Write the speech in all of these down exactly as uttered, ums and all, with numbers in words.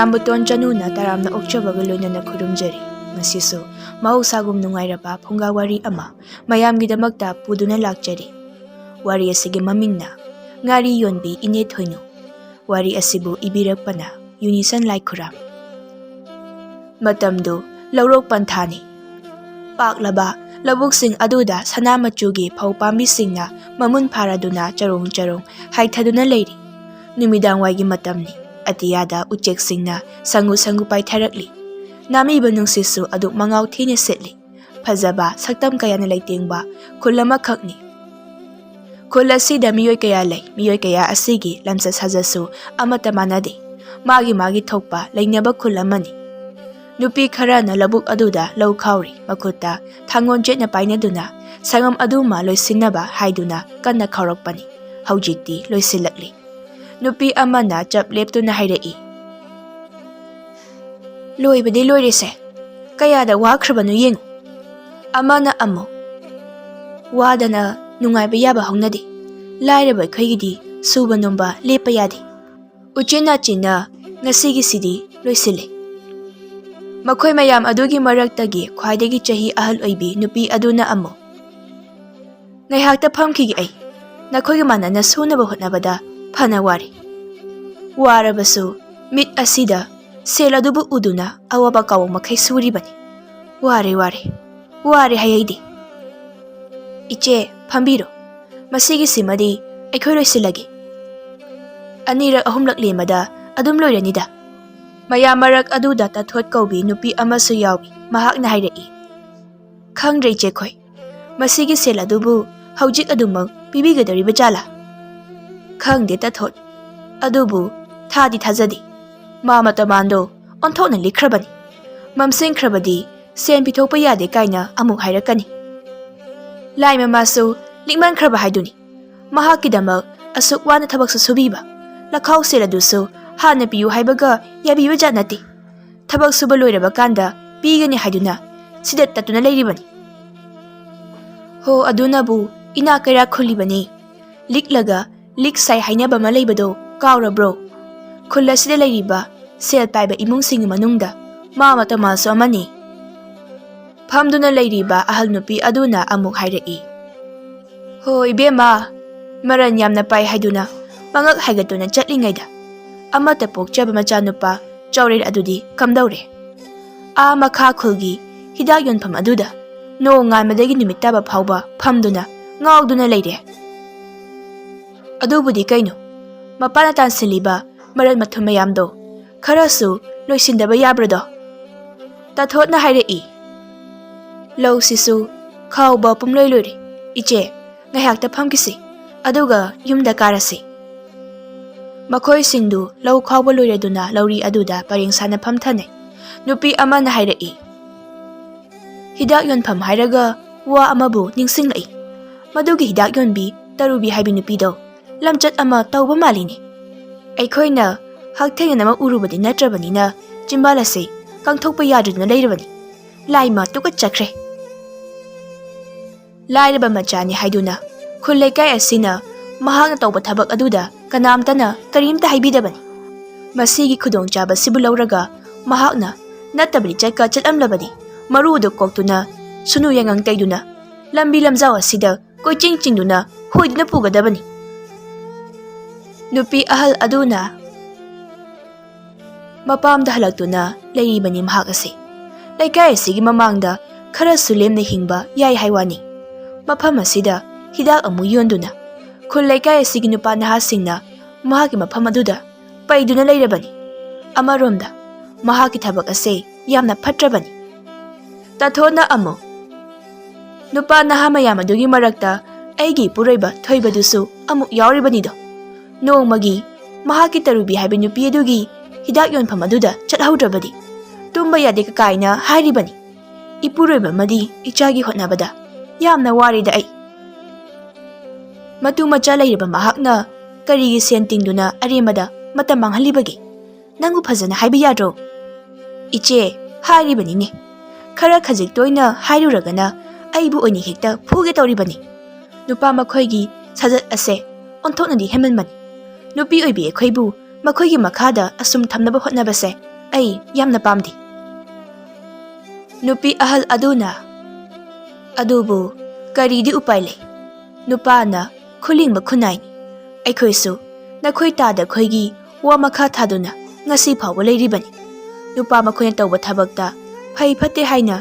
ꯑꯝꯕꯇꯣꯟ ꯆꯅꯨꯅ ꯇꯔꯥꯝꯅ ꯑꯣꯛꯆꯕꯒ ꯂꯣꯏꯅꯅ ꯈꯨꯔꯨꯝꯖꯔꯤ꯫ ꯉꯁꯤꯁꯨ ꯃꯍꯧꯁꯥꯒꯨꯝ ꯅꯨꯡꯉꯥꯏꯔꯕ ꯐꯨꯡꯒꯥ ꯋꯥꯔꯤ ꯑꯃ ꯃꯌꯥꯝꯒꯤꯗꯃꯛꯇ ꯄꯨꯗꯨꯅ ꯂꯥꯛꯆꯔꯤ꯫ ꯋꯥꯔꯤ ꯑꯁꯤꯒꯤ ꯃꯃꯤꯡꯅ ꯉꯥꯔꯤ ꯌꯣꯟꯕꯤ ꯏꯅꯦ ꯊꯣꯏꯅꯨ꯫ ꯋꯥꯔꯤ ꯑꯁꯤꯕꯨ ꯏꯕꯤꯔꯛꯄꯅ ꯌꯨꯅꯤꯁꯟ ꯂꯥꯏꯈꯨꯔꯥꯝ꯫ ꯃꯇꯝꯗꯨ ꯂꯧꯔꯣꯛ ꯄꯟꯊꯥꯅꯤ꯫ ꯄꯥꯛꯂꯕ ꯂꯧꯕꯨꯛꯁꯤꯡ ꯑꯗꯨꯗ ꯁꯅꯥ ꯃꯆꯨꯒꯤ ꯐꯧ ꯄꯥꯝꯕꯤꯁꯤꯡꯅ ꯃꯃꯨꯟ ꯐꯥꯔꯗꯨꯅ ꯆꯔꯣꯡ ꯆꯔꯣꯡ ꯍꯥꯏꯊꯗꯨꯅ ꯂꯩꯔꯤ꯫ ꯅꯨꯃꯤꯗꯥꯡꯋꯥꯏꯒꯤ ꯃꯇꯝꯅꯤ꯫ ꯑꯇꯤꯌꯥꯗ ꯎꯆꯦꯛꯁꯤꯡꯅ ꯁꯪꯒꯨ ꯁꯪꯒꯨ ꯄꯥꯏꯊꯔꯛꯂꯤ꯫ ꯅꯥꯃꯤꯕ ꯅꯨꯡꯁꯤꯠꯁꯨ ꯑꯗꯨꯛ ꯃꯉꯥꯎ ꯊꯤꯅ ꯁꯤꯠꯂꯤ꯫ ꯐꯖꯕ ꯁꯛꯇꯝ ꯀꯌꯥꯅ ꯂꯩꯇꯦꯡꯕ ꯈꯨꯜ ꯑꯃꯈꯛꯅꯤ꯫ ꯈꯨꯜ ꯑꯁꯤꯗ ꯃꯤꯑꯣꯏ ꯀꯌꯥ ꯂꯩ꯫ ꯃꯤꯑꯣꯏ ꯀꯌꯥ ꯑꯁꯤꯒꯤ ꯂꯝꯆꯠ ꯁꯥꯖꯠꯁꯨ ꯑꯃꯠꯇ ꯃꯥꯟꯅꯗꯦ꯫ ꯃꯥꯒꯤ ꯃꯥꯒꯤ ꯊꯣꯛꯄ ꯂꯩꯅꯕ ꯈꯨꯜ ꯑꯃꯅꯤ꯫ ꯅꯨꯄꯤ ꯈꯔꯅ ꯂꯧꯕꯨꯛ ꯑꯗꯨꯗ ꯂꯧ ꯈꯥꯎꯔꯤ꯫ ꯃꯈꯨꯠꯇ ꯊꯥꯡꯒꯣꯟ ꯆꯦꯠꯅ ꯄꯥꯏꯅꯗꯨꯅ ꯁꯪꯒꯝ ꯑꯗꯨꯃ ꯂꯣꯏꯁꯤꯟꯅꯕ ꯍꯥꯏꯗꯨꯅ ꯀꯟꯅ ꯈꯥꯎꯔꯛꯄꯅꯤ꯫ ꯍꯧꯖꯤꯛꯇꯤ ꯂꯣꯏꯁꯤꯜꯂꯛꯂꯤ꯫ ꯅꯨꯄꯤ ꯑꯃꯅ ꯆꯞ ꯂꯦꯞꯇꯨꯅ ꯍꯥꯏꯔꯛꯏ, "ꯂꯣꯏꯕꯗꯤ ꯂꯣꯏꯔꯦꯁꯦ꯫ ꯀꯌꯥꯗ ꯋꯥꯈ꯭ꯔꯕꯅꯣ ꯌꯦꯡꯉꯨ꯫" ꯑꯃꯅ ꯑꯃꯨꯛ, "ꯋꯥꯗꯅ ꯅꯨꯡꯉꯥꯏꯕ ꯌꯥꯕ ꯍꯧꯅꯗꯦ꯫ ꯂꯥꯏꯔꯕ ꯑꯩꯈꯣꯏꯒꯤꯗꯤ ꯁꯨꯕ ꯅꯣꯝꯕ ꯂꯦꯞꯄ ꯌꯥꯗꯦ꯫ ꯎꯆꯤꯟ ꯅꯥꯆꯤꯟꯅ ꯉꯁꯤꯒꯤꯁꯤꯗꯤ ꯂꯣꯏꯁꯤꯜꯂꯦ꯫" ꯃꯈꯣꯏ ꯃꯌꯥꯝ ꯑꯗꯨꯒꯤ ꯃꯔꯛꯇꯒꯤ ꯈ꯭ꯋꯥꯏꯗꯒꯤ ꯆꯍꯤ ꯑꯍꯜ ꯑꯣꯏꯕꯤ ꯅꯨꯄꯤ ꯑꯗꯨꯅ ꯑꯃꯨꯛ, "ꯉꯥꯏꯍꯥꯛꯇ ꯐꯝꯈꯤꯒꯦ ꯑꯩ꯫ ꯅꯈꯣꯏꯒ ꯃꯥꯟꯅꯅ ꯁꯨꯅꯕ ꯍꯣꯠꯅꯕꯗ ꯐꯅ ꯋꯥꯔꯦ꯫ ꯋꯥꯔꯕꯁꯨ ꯃꯤꯠ ꯑꯁꯤꯗ ꯁꯦꯜ ꯑꯗꯨꯕꯨ ꯎꯗꯨꯅ ꯑꯋꯥꯕ ꯀꯥꯎꯕ ꯃꯈꯩ ꯁꯨꯔꯤꯕꯅꯤ꯫ ꯋꯥꯔꯦ, ꯋꯥꯔꯦ, ꯋꯥꯔꯦ ꯍꯥꯏ ꯑꯩꯗꯤ꯫" "ꯏꯆꯦ, ꯐꯝꯕꯤꯔꯣ꯫ ꯃꯁꯤꯒꯤꯁꯤꯃꯗꯤ ꯑꯩꯈꯣꯏ ꯂꯣꯏꯁꯤꯜꯂꯒꯦ꯫ ꯑꯅꯤꯔꯛ ꯑꯍꯨꯝꯂꯛ ꯂꯦꯝꯕꯗ ꯑꯗꯨꯝ ꯂꯣꯏꯔꯅꯤꯗ꯫" ꯃꯌꯥꯝ ꯃꯔꯛ ꯑꯗꯨꯗ ꯇꯥꯊꯣꯠ ꯀꯧꯕꯤ ꯅꯨꯄꯤ ꯑꯃꯁꯨ ꯌꯥꯎꯏ꯫ ꯃꯍꯥꯛꯅ ꯍꯥꯏꯔꯛꯏ, "ꯈꯪꯗ꯭ꯔꯦ ꯏꯆꯦꯈꯣꯏ, ꯃꯁꯤꯒꯤ ꯁꯦꯜ ꯑꯗꯨꯕꯨ ꯍꯧꯖꯤꯛ ꯑꯗꯨꯃꯛ ꯄꯤꯕꯤꯒꯗꯧꯔꯤꯕ ꯖꯥꯠꯂꯥ?" "ꯈꯪꯗꯦ ꯇꯥꯊꯣꯠ, ꯑꯗꯨꯕꯨ ꯊꯥꯗꯤ ꯊꯥꯖꯗꯦ꯫ ꯃꯥ ꯃꯇꯃꯥꯟꯗꯣ ꯑꯣꯟꯊꯣꯛꯅ ꯂꯤꯛꯈ꯭ꯔꯕꯅꯤ꯫ ꯃꯝꯁꯤꯟꯈ꯭ꯔꯕꯗꯤ ꯁꯦꯟ ꯄꯤꯊꯣꯛꯄ ꯌꯥꯗꯦ ꯀꯥꯏꯅ ꯑꯃꯨꯛ ꯍꯥꯏꯔꯛꯀꯅꯤ꯫ ꯂꯥꯏ ꯃꯃꯥꯁꯨ ꯂꯤꯛꯃꯟꯈ꯭ꯔꯕ ꯍꯥꯏꯗꯨꯅꯤ꯫ ꯃꯍꯥꯛꯀꯤꯗꯃꯛ ꯑꯁꯨꯛ ꯋꯥꯅ ꯊꯕꯛꯁꯨ ꯁꯨꯕꯤꯕ, ꯂꯈꯥꯎ ꯁꯦꯜ ꯑꯗꯨꯁꯨ ꯍꯥꯟꯅ ꯄꯤꯌꯨ ꯍꯥꯏꯕꯒ ꯌꯥꯕꯤꯕ ꯖꯥꯠ ꯅꯠꯇꯦ꯫ ꯊꯕꯛ ꯁꯨꯕ ꯂꯣꯏꯔꯕ ꯀꯥꯟꯗ ꯄꯤꯒꯅꯤ ꯍꯥꯏꯗꯨꯅ ꯁꯤꯗ ꯇꯠꯇꯨꯅ ꯂꯩꯔꯤꯕꯅꯤ꯫ ꯍꯣ, ꯑꯗꯨꯅꯕꯨ ꯏꯅꯥꯛ ꯀꯩꯔꯥꯛ ꯈꯨꯜꯂꯤꯕꯅꯤ꯫ ꯂꯤꯛꯂꯒ ꯂꯤꯛ ꯁꯥꯏ ꯍꯥꯏꯅꯕ ꯑꯃ ꯂꯩꯕꯗꯣ ꯀꯥꯎꯔꯕ꯭ꯔꯣ? ꯈꯨꯜ ꯑꯁꯤꯗ ꯂꯩꯔꯤꯕ ꯁꯦꯜ ꯄꯥꯏꯕ ꯏꯃꯨꯡꯁꯤꯡꯒꯤ ꯃꯅꯨꯡꯗ ꯃꯥ ꯃꯇꯃꯁꯨ ꯑꯃꯅꯤ꯫ ꯐꯝꯗꯨꯅ ꯂꯩꯔꯤꯕ ꯑꯍꯜ ꯅꯨꯄꯤ ꯑꯗꯨꯅ ꯑꯃꯨꯛ ꯍꯥꯏꯔꯛꯏ, "ꯍꯣ ꯏꯕꯦꯝꯃ, ꯃꯔꯟ ꯌꯥꯝꯅ ꯄꯥꯏ ꯍꯥꯏꯗꯨꯅ ꯃꯉꯛ ꯍꯥꯏꯒꯠꯇꯨꯅ ꯆꯠꯂꯤꯉꯩꯗ ꯑꯃꯠꯇ ꯄꯣꯛꯆꯕ ꯃꯆꯥꯅꯨꯄꯥ ꯆꯥꯎꯔꯦꯜ ꯑꯗꯨꯗꯤ ꯀꯝꯗꯧꯔꯦ? ꯑꯥ ꯃꯈꯥ ꯈꯨꯜꯒꯤ ꯍꯤꯗꯥꯛ ꯌꯣꯟꯐꯝ ꯑꯗꯨꯗ ꯅꯣꯡ ꯉꯥꯟꯕꯗꯒꯤ ꯅꯨꯃꯤꯠ ꯇꯥꯕ ꯐꯥꯎꯕ ꯐꯝꯗꯨꯅ ꯉꯥꯎꯗꯨꯅ ꯂꯩꯔꯦ꯫ ꯑꯗꯨꯕꯨꯗꯤ ꯀꯩꯅꯣ, ꯃꯄꯥꯅ ꯇꯥꯟꯁꯤꯜꯂꯤꯕ ꯃꯔꯟ ꯃꯊꯨꯝ ꯃꯌꯥꯝꯗꯣ ꯈꯔꯁꯨ ꯂꯣꯏꯁꯤꯟꯗꯕ ꯌꯥꯕ꯭ꯔꯗꯣ?" ꯇꯥꯊꯣꯠꯅ ꯍꯥꯏꯔꯛꯏ, "ꯂꯧꯁꯤꯁꯨ ꯈꯥꯎꯕ ꯄꯨꯝꯂꯣꯏ ꯂꯣꯏꯔꯦ꯫ ꯏꯆꯦ, ꯉꯥꯏꯍꯥꯛꯇ ꯐꯝꯈꯤꯁꯤ, ꯑꯗꯨꯒ ꯌꯨꯝꯗ ꯀꯥꯔꯁꯤ꯫" ꯃꯈꯣꯏꯁꯤꯡꯗꯨ ꯂꯧ ꯈꯥꯎꯕ ꯂꯣꯏꯔꯗꯨꯅ ꯂꯧꯔꯤ ꯑꯗꯨꯗ ꯄꯔꯦꯡ ꯁꯥꯅ ꯐꯝꯊꯅꯩ꯫ ꯅꯨꯄꯤ ꯑꯃꯅ ꯍꯥꯏꯔꯛꯏ, "ꯍꯤꯗꯥꯛ ꯌꯣꯟꯐꯝ ꯍꯥꯏꯔꯒ ꯋꯥ ꯑꯃꯕꯨ ꯅꯤꯡꯁꯤꯡꯂꯛꯏ꯫ ꯃꯗꯨꯒꯤ ꯍꯤꯗꯥꯛ ꯌꯣꯟꯕꯤ ꯇꯔꯨꯕꯤ ꯍꯥꯏꯕꯤ ꯅꯨꯄꯤꯗꯣ ꯂꯝꯆꯠ ꯑꯃ ꯇꯧꯕ ꯃꯥꯜꯂꯤꯅꯦ꯫ ꯑꯩꯈꯣꯏꯅ ꯍꯛꯊꯦꯡꯅꯅꯃꯛ ꯎꯔꯨꯕꯗꯤ ꯅꯠꯇ꯭ꯔꯕꯅꯤꯅ ꯆꯤꯝꯕꯥꯜ ꯑꯁꯤ ꯀꯪꯊꯣꯛꯄ ꯌꯥꯗ꯭ꯔꯗꯨꯅ ꯂꯩꯔꯕꯅꯤ꯫ ꯂꯥꯏꯃ ꯇꯨꯀꯠꯆꯈ꯭ꯔꯦ꯫" ꯂꯥꯏꯔꯕ ꯃꯆꯥꯅꯤ ꯍꯥꯏꯗꯨꯅ ꯈꯨꯜ ꯂꯩꯀꯥꯏ ꯑꯁꯤꯅ ꯃꯍꯥꯛꯅ ꯇꯧꯕ ꯊꯕꯛ ꯑꯗꯨꯗ ꯀꯅꯥꯝꯇꯅ ꯀꯔꯤꯝꯇ ꯍꯥꯏꯕꯤꯗꯕꯅꯤ꯫ ꯃꯁꯤꯒꯤ ꯈꯨꯗꯣꯡꯆꯥꯕꯁꯤꯕꯨ ꯂꯧꯔꯒ ꯃꯍꯥꯛꯅ ꯅꯠꯇꯕꯗꯤ ꯆꯠꯀ ꯆꯠꯂꯝꯂꯕꯗꯤ ꯃꯔꯨꯗꯨ ꯀꯣꯛꯇꯨꯅ ꯁꯨꯅꯨ ꯌꯥꯉꯪ ꯇꯩꯗꯨꯅ ꯂꯝꯕꯤ ꯂꯝꯖꯥꯎ ꯑꯁꯤꯗ ꯀꯣꯏꯆꯤꯡ ꯆꯤꯡꯗꯨꯅ ꯍꯣꯏꯗꯨꯅ ꯄꯨꯒꯗꯕꯅꯤ꯫ ꯅꯨꯄꯤ ꯑꯍꯜ ꯑꯗꯨꯅ ꯃꯄꯥꯝꯗ ꯍꯜꯂꯛꯇꯨꯅ ꯂꯩꯔꯤꯕꯅꯤ ꯃꯍꯥꯛ ꯑꯁꯤ꯫ ꯂꯩꯀꯥꯏ ꯑꯁꯤꯒꯤ ꯃꯃꯥꯡꯗ ꯈꯔꯁꯨ ꯂꯦꯝꯅ ꯍꯤꯡꯕ ꯌꯥꯏ ꯍꯥꯏ ꯋꯥꯅꯤ꯫ ꯃꯐꯝ ꯑꯁꯤꯗ ꯍꯤꯗꯥꯛ ꯑꯃꯨꯛ ꯌꯣꯟꯗꯨꯅ ꯈꯨꯜ ꯂꯩꯀꯥꯏ ꯑꯁꯤꯒꯤ ꯅꯨꯄꯥ ꯅꯍꯥꯁꯤꯡꯅ ꯃꯍꯥꯛꯀꯤ ꯃꯐꯝ ꯑꯗꯨꯗ ꯄꯩꯗꯨꯅ ꯂꯩꯔꯕꯅꯤ꯫ ꯑꯃꯔꯣꯝꯗ ꯃꯍꯥꯛꯀꯤ ꯊꯕꯛ ꯑꯁꯦ ꯌꯥꯝꯅ ꯐꯠꯇ꯭ꯔꯕꯅꯤ꯫ ꯇꯥꯊꯣꯠꯅ ꯑꯃꯨꯛ, "ꯅꯨꯄꯥ ꯅꯍꯥ ꯃꯌꯥꯝ ꯑꯗꯨꯒꯤ ꯃꯔꯛꯇ ꯑꯩꯒꯤ ꯏꯄꯨꯔꯣꯏꯕ ꯊꯣꯏꯕꯗꯨꯁꯨ ꯑꯃꯨꯛ ꯌꯥꯎꯔꯤꯕꯅꯤꯗꯣ꯫ ꯅꯣꯡꯃꯒꯤ ꯃꯍꯥꯛꯀꯤ ꯇꯔꯨꯕꯤ ꯍꯥꯏꯕ ꯅꯨꯄꯤ ꯑꯗꯨꯒꯤ ꯍꯤꯗꯥꯛ ꯌꯣꯟꯐꯝ ꯑꯗꯨꯗ ꯆꯠꯍꯧꯗ꯭ꯔꯕꯗꯤ ꯇꯨꯝꯕ ꯌꯥꯗꯦ ꯀꯀꯥꯏꯅ ꯍꯥꯏꯔꯤꯕꯅꯤ꯫ ꯏꯄꯨꯔꯣꯏꯕ ꯑꯃꯗꯤ ꯏꯆꯥꯒꯤ ꯍꯣꯠꯅꯕꯗ ꯌꯥꯝꯅ ꯋꯥꯔꯦꯗ ꯑꯩ꯫ ꯃꯇꯨ ꯃꯆꯥ ꯂꯩꯔꯕ ꯃꯍꯥꯛꯅ ꯀꯔꯤꯒꯤ ꯁꯦꯟ ꯇꯤꯡꯗꯨꯅ ꯑꯔꯦꯝꯕꯗ ꯃꯇꯝ ꯃꯥꯡꯍꯜꯂꯤꯕꯒꯦ? ꯅꯪꯕꯨ ꯐꯖꯅ ꯍꯥꯏꯕ ꯌꯥꯗ꯭ꯔꯣ?" "ꯏꯆꯦ, ꯍꯥꯏꯔꯤꯕꯅꯤꯅꯦ꯫ ꯈꯔ ꯈꯖꯤꯛ ꯇꯣꯏꯅ ꯍꯥꯏꯔꯨꯔꯒꯅ ꯑꯩꯕꯨ ꯑꯣꯏꯅ ꯍꯦꯛꯇ ꯐꯨꯒꯦ ꯇꯧꯔꯤꯕꯅꯤ꯫ ꯅꯨꯄꯥ ꯃꯈꯣꯏꯒꯤ ꯁꯥꯖꯠ ꯑꯁꯦ ꯑꯣꯟꯊꯣꯛꯅꯗꯤ ꯍꯦꯟꯃꯟꯕꯅꯤ꯫ ꯅꯨꯄꯤ ꯑꯣꯏꯕꯤ ꯑꯩꯈꯣꯏꯕꯨ ꯃꯈꯣꯏꯒꯤ ꯃꯈꯥꯗ ꯑꯁꯨꯝ ꯊꯝꯅꯕ ꯍꯣꯠꯅꯕꯁꯦ ꯑꯩ ꯌꯥꯝꯅ ꯄꯥꯝꯗꯦ꯫ ꯅꯨꯄꯤ ꯑꯍꯜ ꯑꯗꯨꯅ, "ꯑꯗꯨꯕꯨ ꯀꯔꯤꯗꯤ ꯎꯄꯥꯏ ꯂꯩ? ꯅꯨꯄꯥꯅ ꯈꯨꯂꯤꯡꯕ ꯈꯨꯟꯅꯥꯏꯅꯤ꯫ ꯑꯩꯈꯣꯏꯁꯨ ꯅꯈꯣꯏ ꯇꯥꯗ ꯑꯩꯈꯣꯏꯒꯤ ꯋꯥ ꯃꯈꯥ ꯊꯥꯗꯨꯅ ꯉꯁꯤ ꯐꯥꯎꯕ ꯂꯩꯔꯤꯕꯅꯤ꯫ ꯅꯨꯄꯥ ꯃꯈꯣꯏꯅ ꯇꯧꯕ ꯊꯕꯛꯇ ꯐꯩ ꯐꯠꯇꯦ ꯍꯥꯏꯅ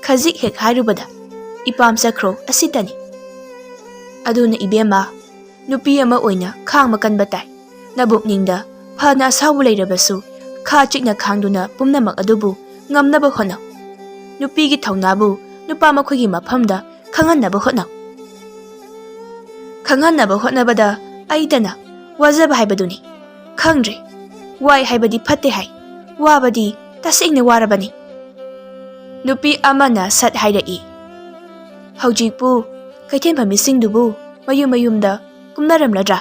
ꯈꯖꯤꯛ ꯍꯦꯛ ꯍꯥꯏꯔꯨꯕꯗ ꯏꯄꯥꯝ ꯆꯠꯈ꯭ꯔꯣ ꯑꯁꯤꯇꯅꯤ꯫ ꯑꯗꯨꯅ ꯏꯕꯦꯝꯃ, ꯅꯨꯄꯤ ꯑꯃ ꯑꯣꯏꯅ ꯈꯥꯡꯕ ꯀꯟꯕ ꯇꯥꯏ꯫ ꯅꯕꯨꯛꯅꯤꯡꯗ ꯐꯅ ꯑꯁꯥꯎꯕ ꯂꯩꯔꯕꯁꯨ ꯈꯥ ꯆꯤꯛꯅ ꯈꯥꯡꯗꯨꯅ ꯄꯨꯝꯅꯃꯛ ꯑꯗꯨꯕꯨ ꯉꯝꯅꯕ ꯍꯣꯠꯅꯧ꯫ ꯅꯨꯄꯤꯒꯤ ꯊꯧꯅꯥꯕꯨ ꯅꯨꯄꯥ ꯃꯈꯣꯏꯒꯤ ꯃꯐꯝꯗ ꯈꯪꯍꯟꯅꯕ ꯍꯣꯠꯅꯧ꯫ ꯈꯪꯍꯟꯅꯕ ꯍꯣꯠꯅꯕꯗ ꯑꯩꯇꯅ ꯋꯥꯖꯕ ꯍꯥꯏꯕꯗꯨꯅꯤ꯫ ꯈꯪꯗ꯭ꯔꯦ, ꯋꯥꯏ ꯍꯥꯏꯕꯗꯤ ꯐꯠꯇꯦ ꯍꯥꯏ, ꯋꯥꯕꯗꯤ ꯇꯁꯦꯡꯅ ꯋꯥꯔꯕꯅꯤ"꯫ ꯅꯨꯄꯤ ꯑꯃꯅ ꯁꯠ ꯍꯥꯏꯔꯛꯏ, "ꯍꯧꯖꯤꯛꯄꯨ ꯀꯩꯊꯦꯜ ꯐꯝꯃꯤꯁꯤꯡꯗꯨꯕꯨ ꯃꯌꯨꯝ ꯃꯌꯨꯝꯗ ꯀꯨꯝꯅꯔꯝꯂꯗ꯭ꯔꯥ?"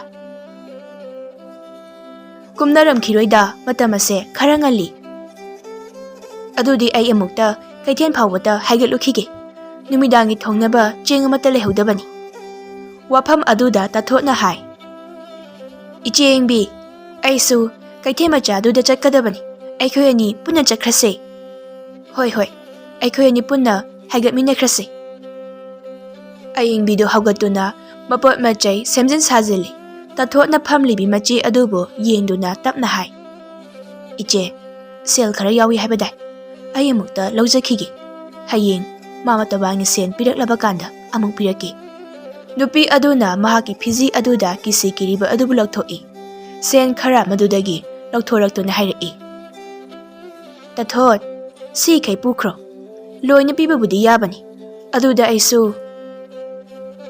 "ꯀꯨꯝꯅꯔꯝꯈꯤꯔꯣꯏꯗ, ꯃꯇꯝ ꯑꯁꯦ ꯈꯔ ꯉꯜꯂꯤ꯫ ꯑꯗꯨꯗꯤ ꯑꯩ ꯑꯃꯨꯛꯇ ꯀꯩꯊꯦꯜ ꯐꯥꯎꯕꯇ ꯍꯥꯏꯒꯠꯂꯨꯈꯤꯒꯦ꯫ ꯅꯨꯃꯤꯗꯥꯡꯒꯤ ꯊꯣꯡꯅꯕ ꯆꯦꯡ ꯑꯃꯠꯇ ꯂꯩꯍꯧꯗꯕꯅꯤ"꯫ ꯋꯥꯐꯝ ꯑꯗꯨꯗ ꯇꯥꯊꯣꯠꯅ ꯍꯥꯏ, "ꯏꯆꯦ ꯑꯌꯤꯡꯕꯤ, ꯑꯩꯁꯨ ꯀꯩꯊꯦꯜ ꯃꯆꯥꯗꯨꯗ ꯆꯠꯀꯗꯕꯅꯤ꯫ ꯑꯩꯈꯣꯏ ꯑꯅꯤ ꯄꯨꯟꯅ ꯆꯠꯈ꯭ꯔꯁꯦ"꯫ "ꯍꯣꯏ, ꯍꯣꯏ, ꯑꯩꯈꯣꯏ ꯑꯅꯤ ꯄꯨꯟꯅ ꯍꯥꯏꯒꯠꯃꯤꯟꯅꯈ꯭ꯔꯁꯦ"꯫ ꯑꯌꯤꯡꯕꯤꯗꯨ ꯍꯧꯒꯠꯇꯨꯅ ꯃꯄꯣꯠ ꯃꯆꯩ ꯁꯦꯝꯖꯤꯟ ꯁꯥꯖꯤꯜꯂꯤ꯫ ꯇꯥꯊꯣꯠꯅ ꯐꯝꯂꯤꯕꯤ ꯃꯆꯦ ꯑꯗꯨꯕꯨ ꯌꯦꯡꯗꯨꯅ ꯇꯞꯅ ꯍꯥꯏ, "ꯏꯆꯦ, ꯁꯦꯜ ꯈꯔ ꯌꯥꯎꯏ ꯍꯥꯏꯕꯗꯥꯏ? ꯑꯩ ꯑꯃꯨꯛꯇ ꯂꯧꯖꯈꯤꯒꯦ꯫ ꯍꯌꯦꯡ ꯃꯥꯃ ꯇꯣꯕꯥꯡꯒꯤ ꯁꯦꯜ ꯄꯤꯔꯛꯂꯕ ꯀꯥꯟꯗ ꯑꯃꯨꯛ ꯄꯤꯔꯛꯀꯦ"꯫ ꯅꯨꯄꯤ ꯑꯗꯨꯅ ꯃꯍꯥꯛꯀꯤ ꯐꯤꯖꯤ ꯑꯗꯨꯗ ꯀꯤꯁꯤ ꯀꯤꯔꯤꯕ ꯑꯗꯨꯕꯨ ꯂꯧꯊꯣꯛꯏ꯫ ꯁꯦꯜ ꯈꯔ ꯃꯗꯨꯗꯒꯤ ꯂꯧꯊꯣꯔꯛꯇꯨꯅ ꯍꯥꯏꯔꯛꯏ, "ꯇꯥꯊꯣꯠ, ꯁꯤꯈꯩ ꯄꯨꯈ꯭ꯔꯣ꯫ ꯂꯣꯏꯅ ꯄꯤꯕꯕꯨꯗꯤ ꯌꯥꯕꯅꯤ꯫ ꯑꯗꯨꯗ ꯑꯩꯁꯨ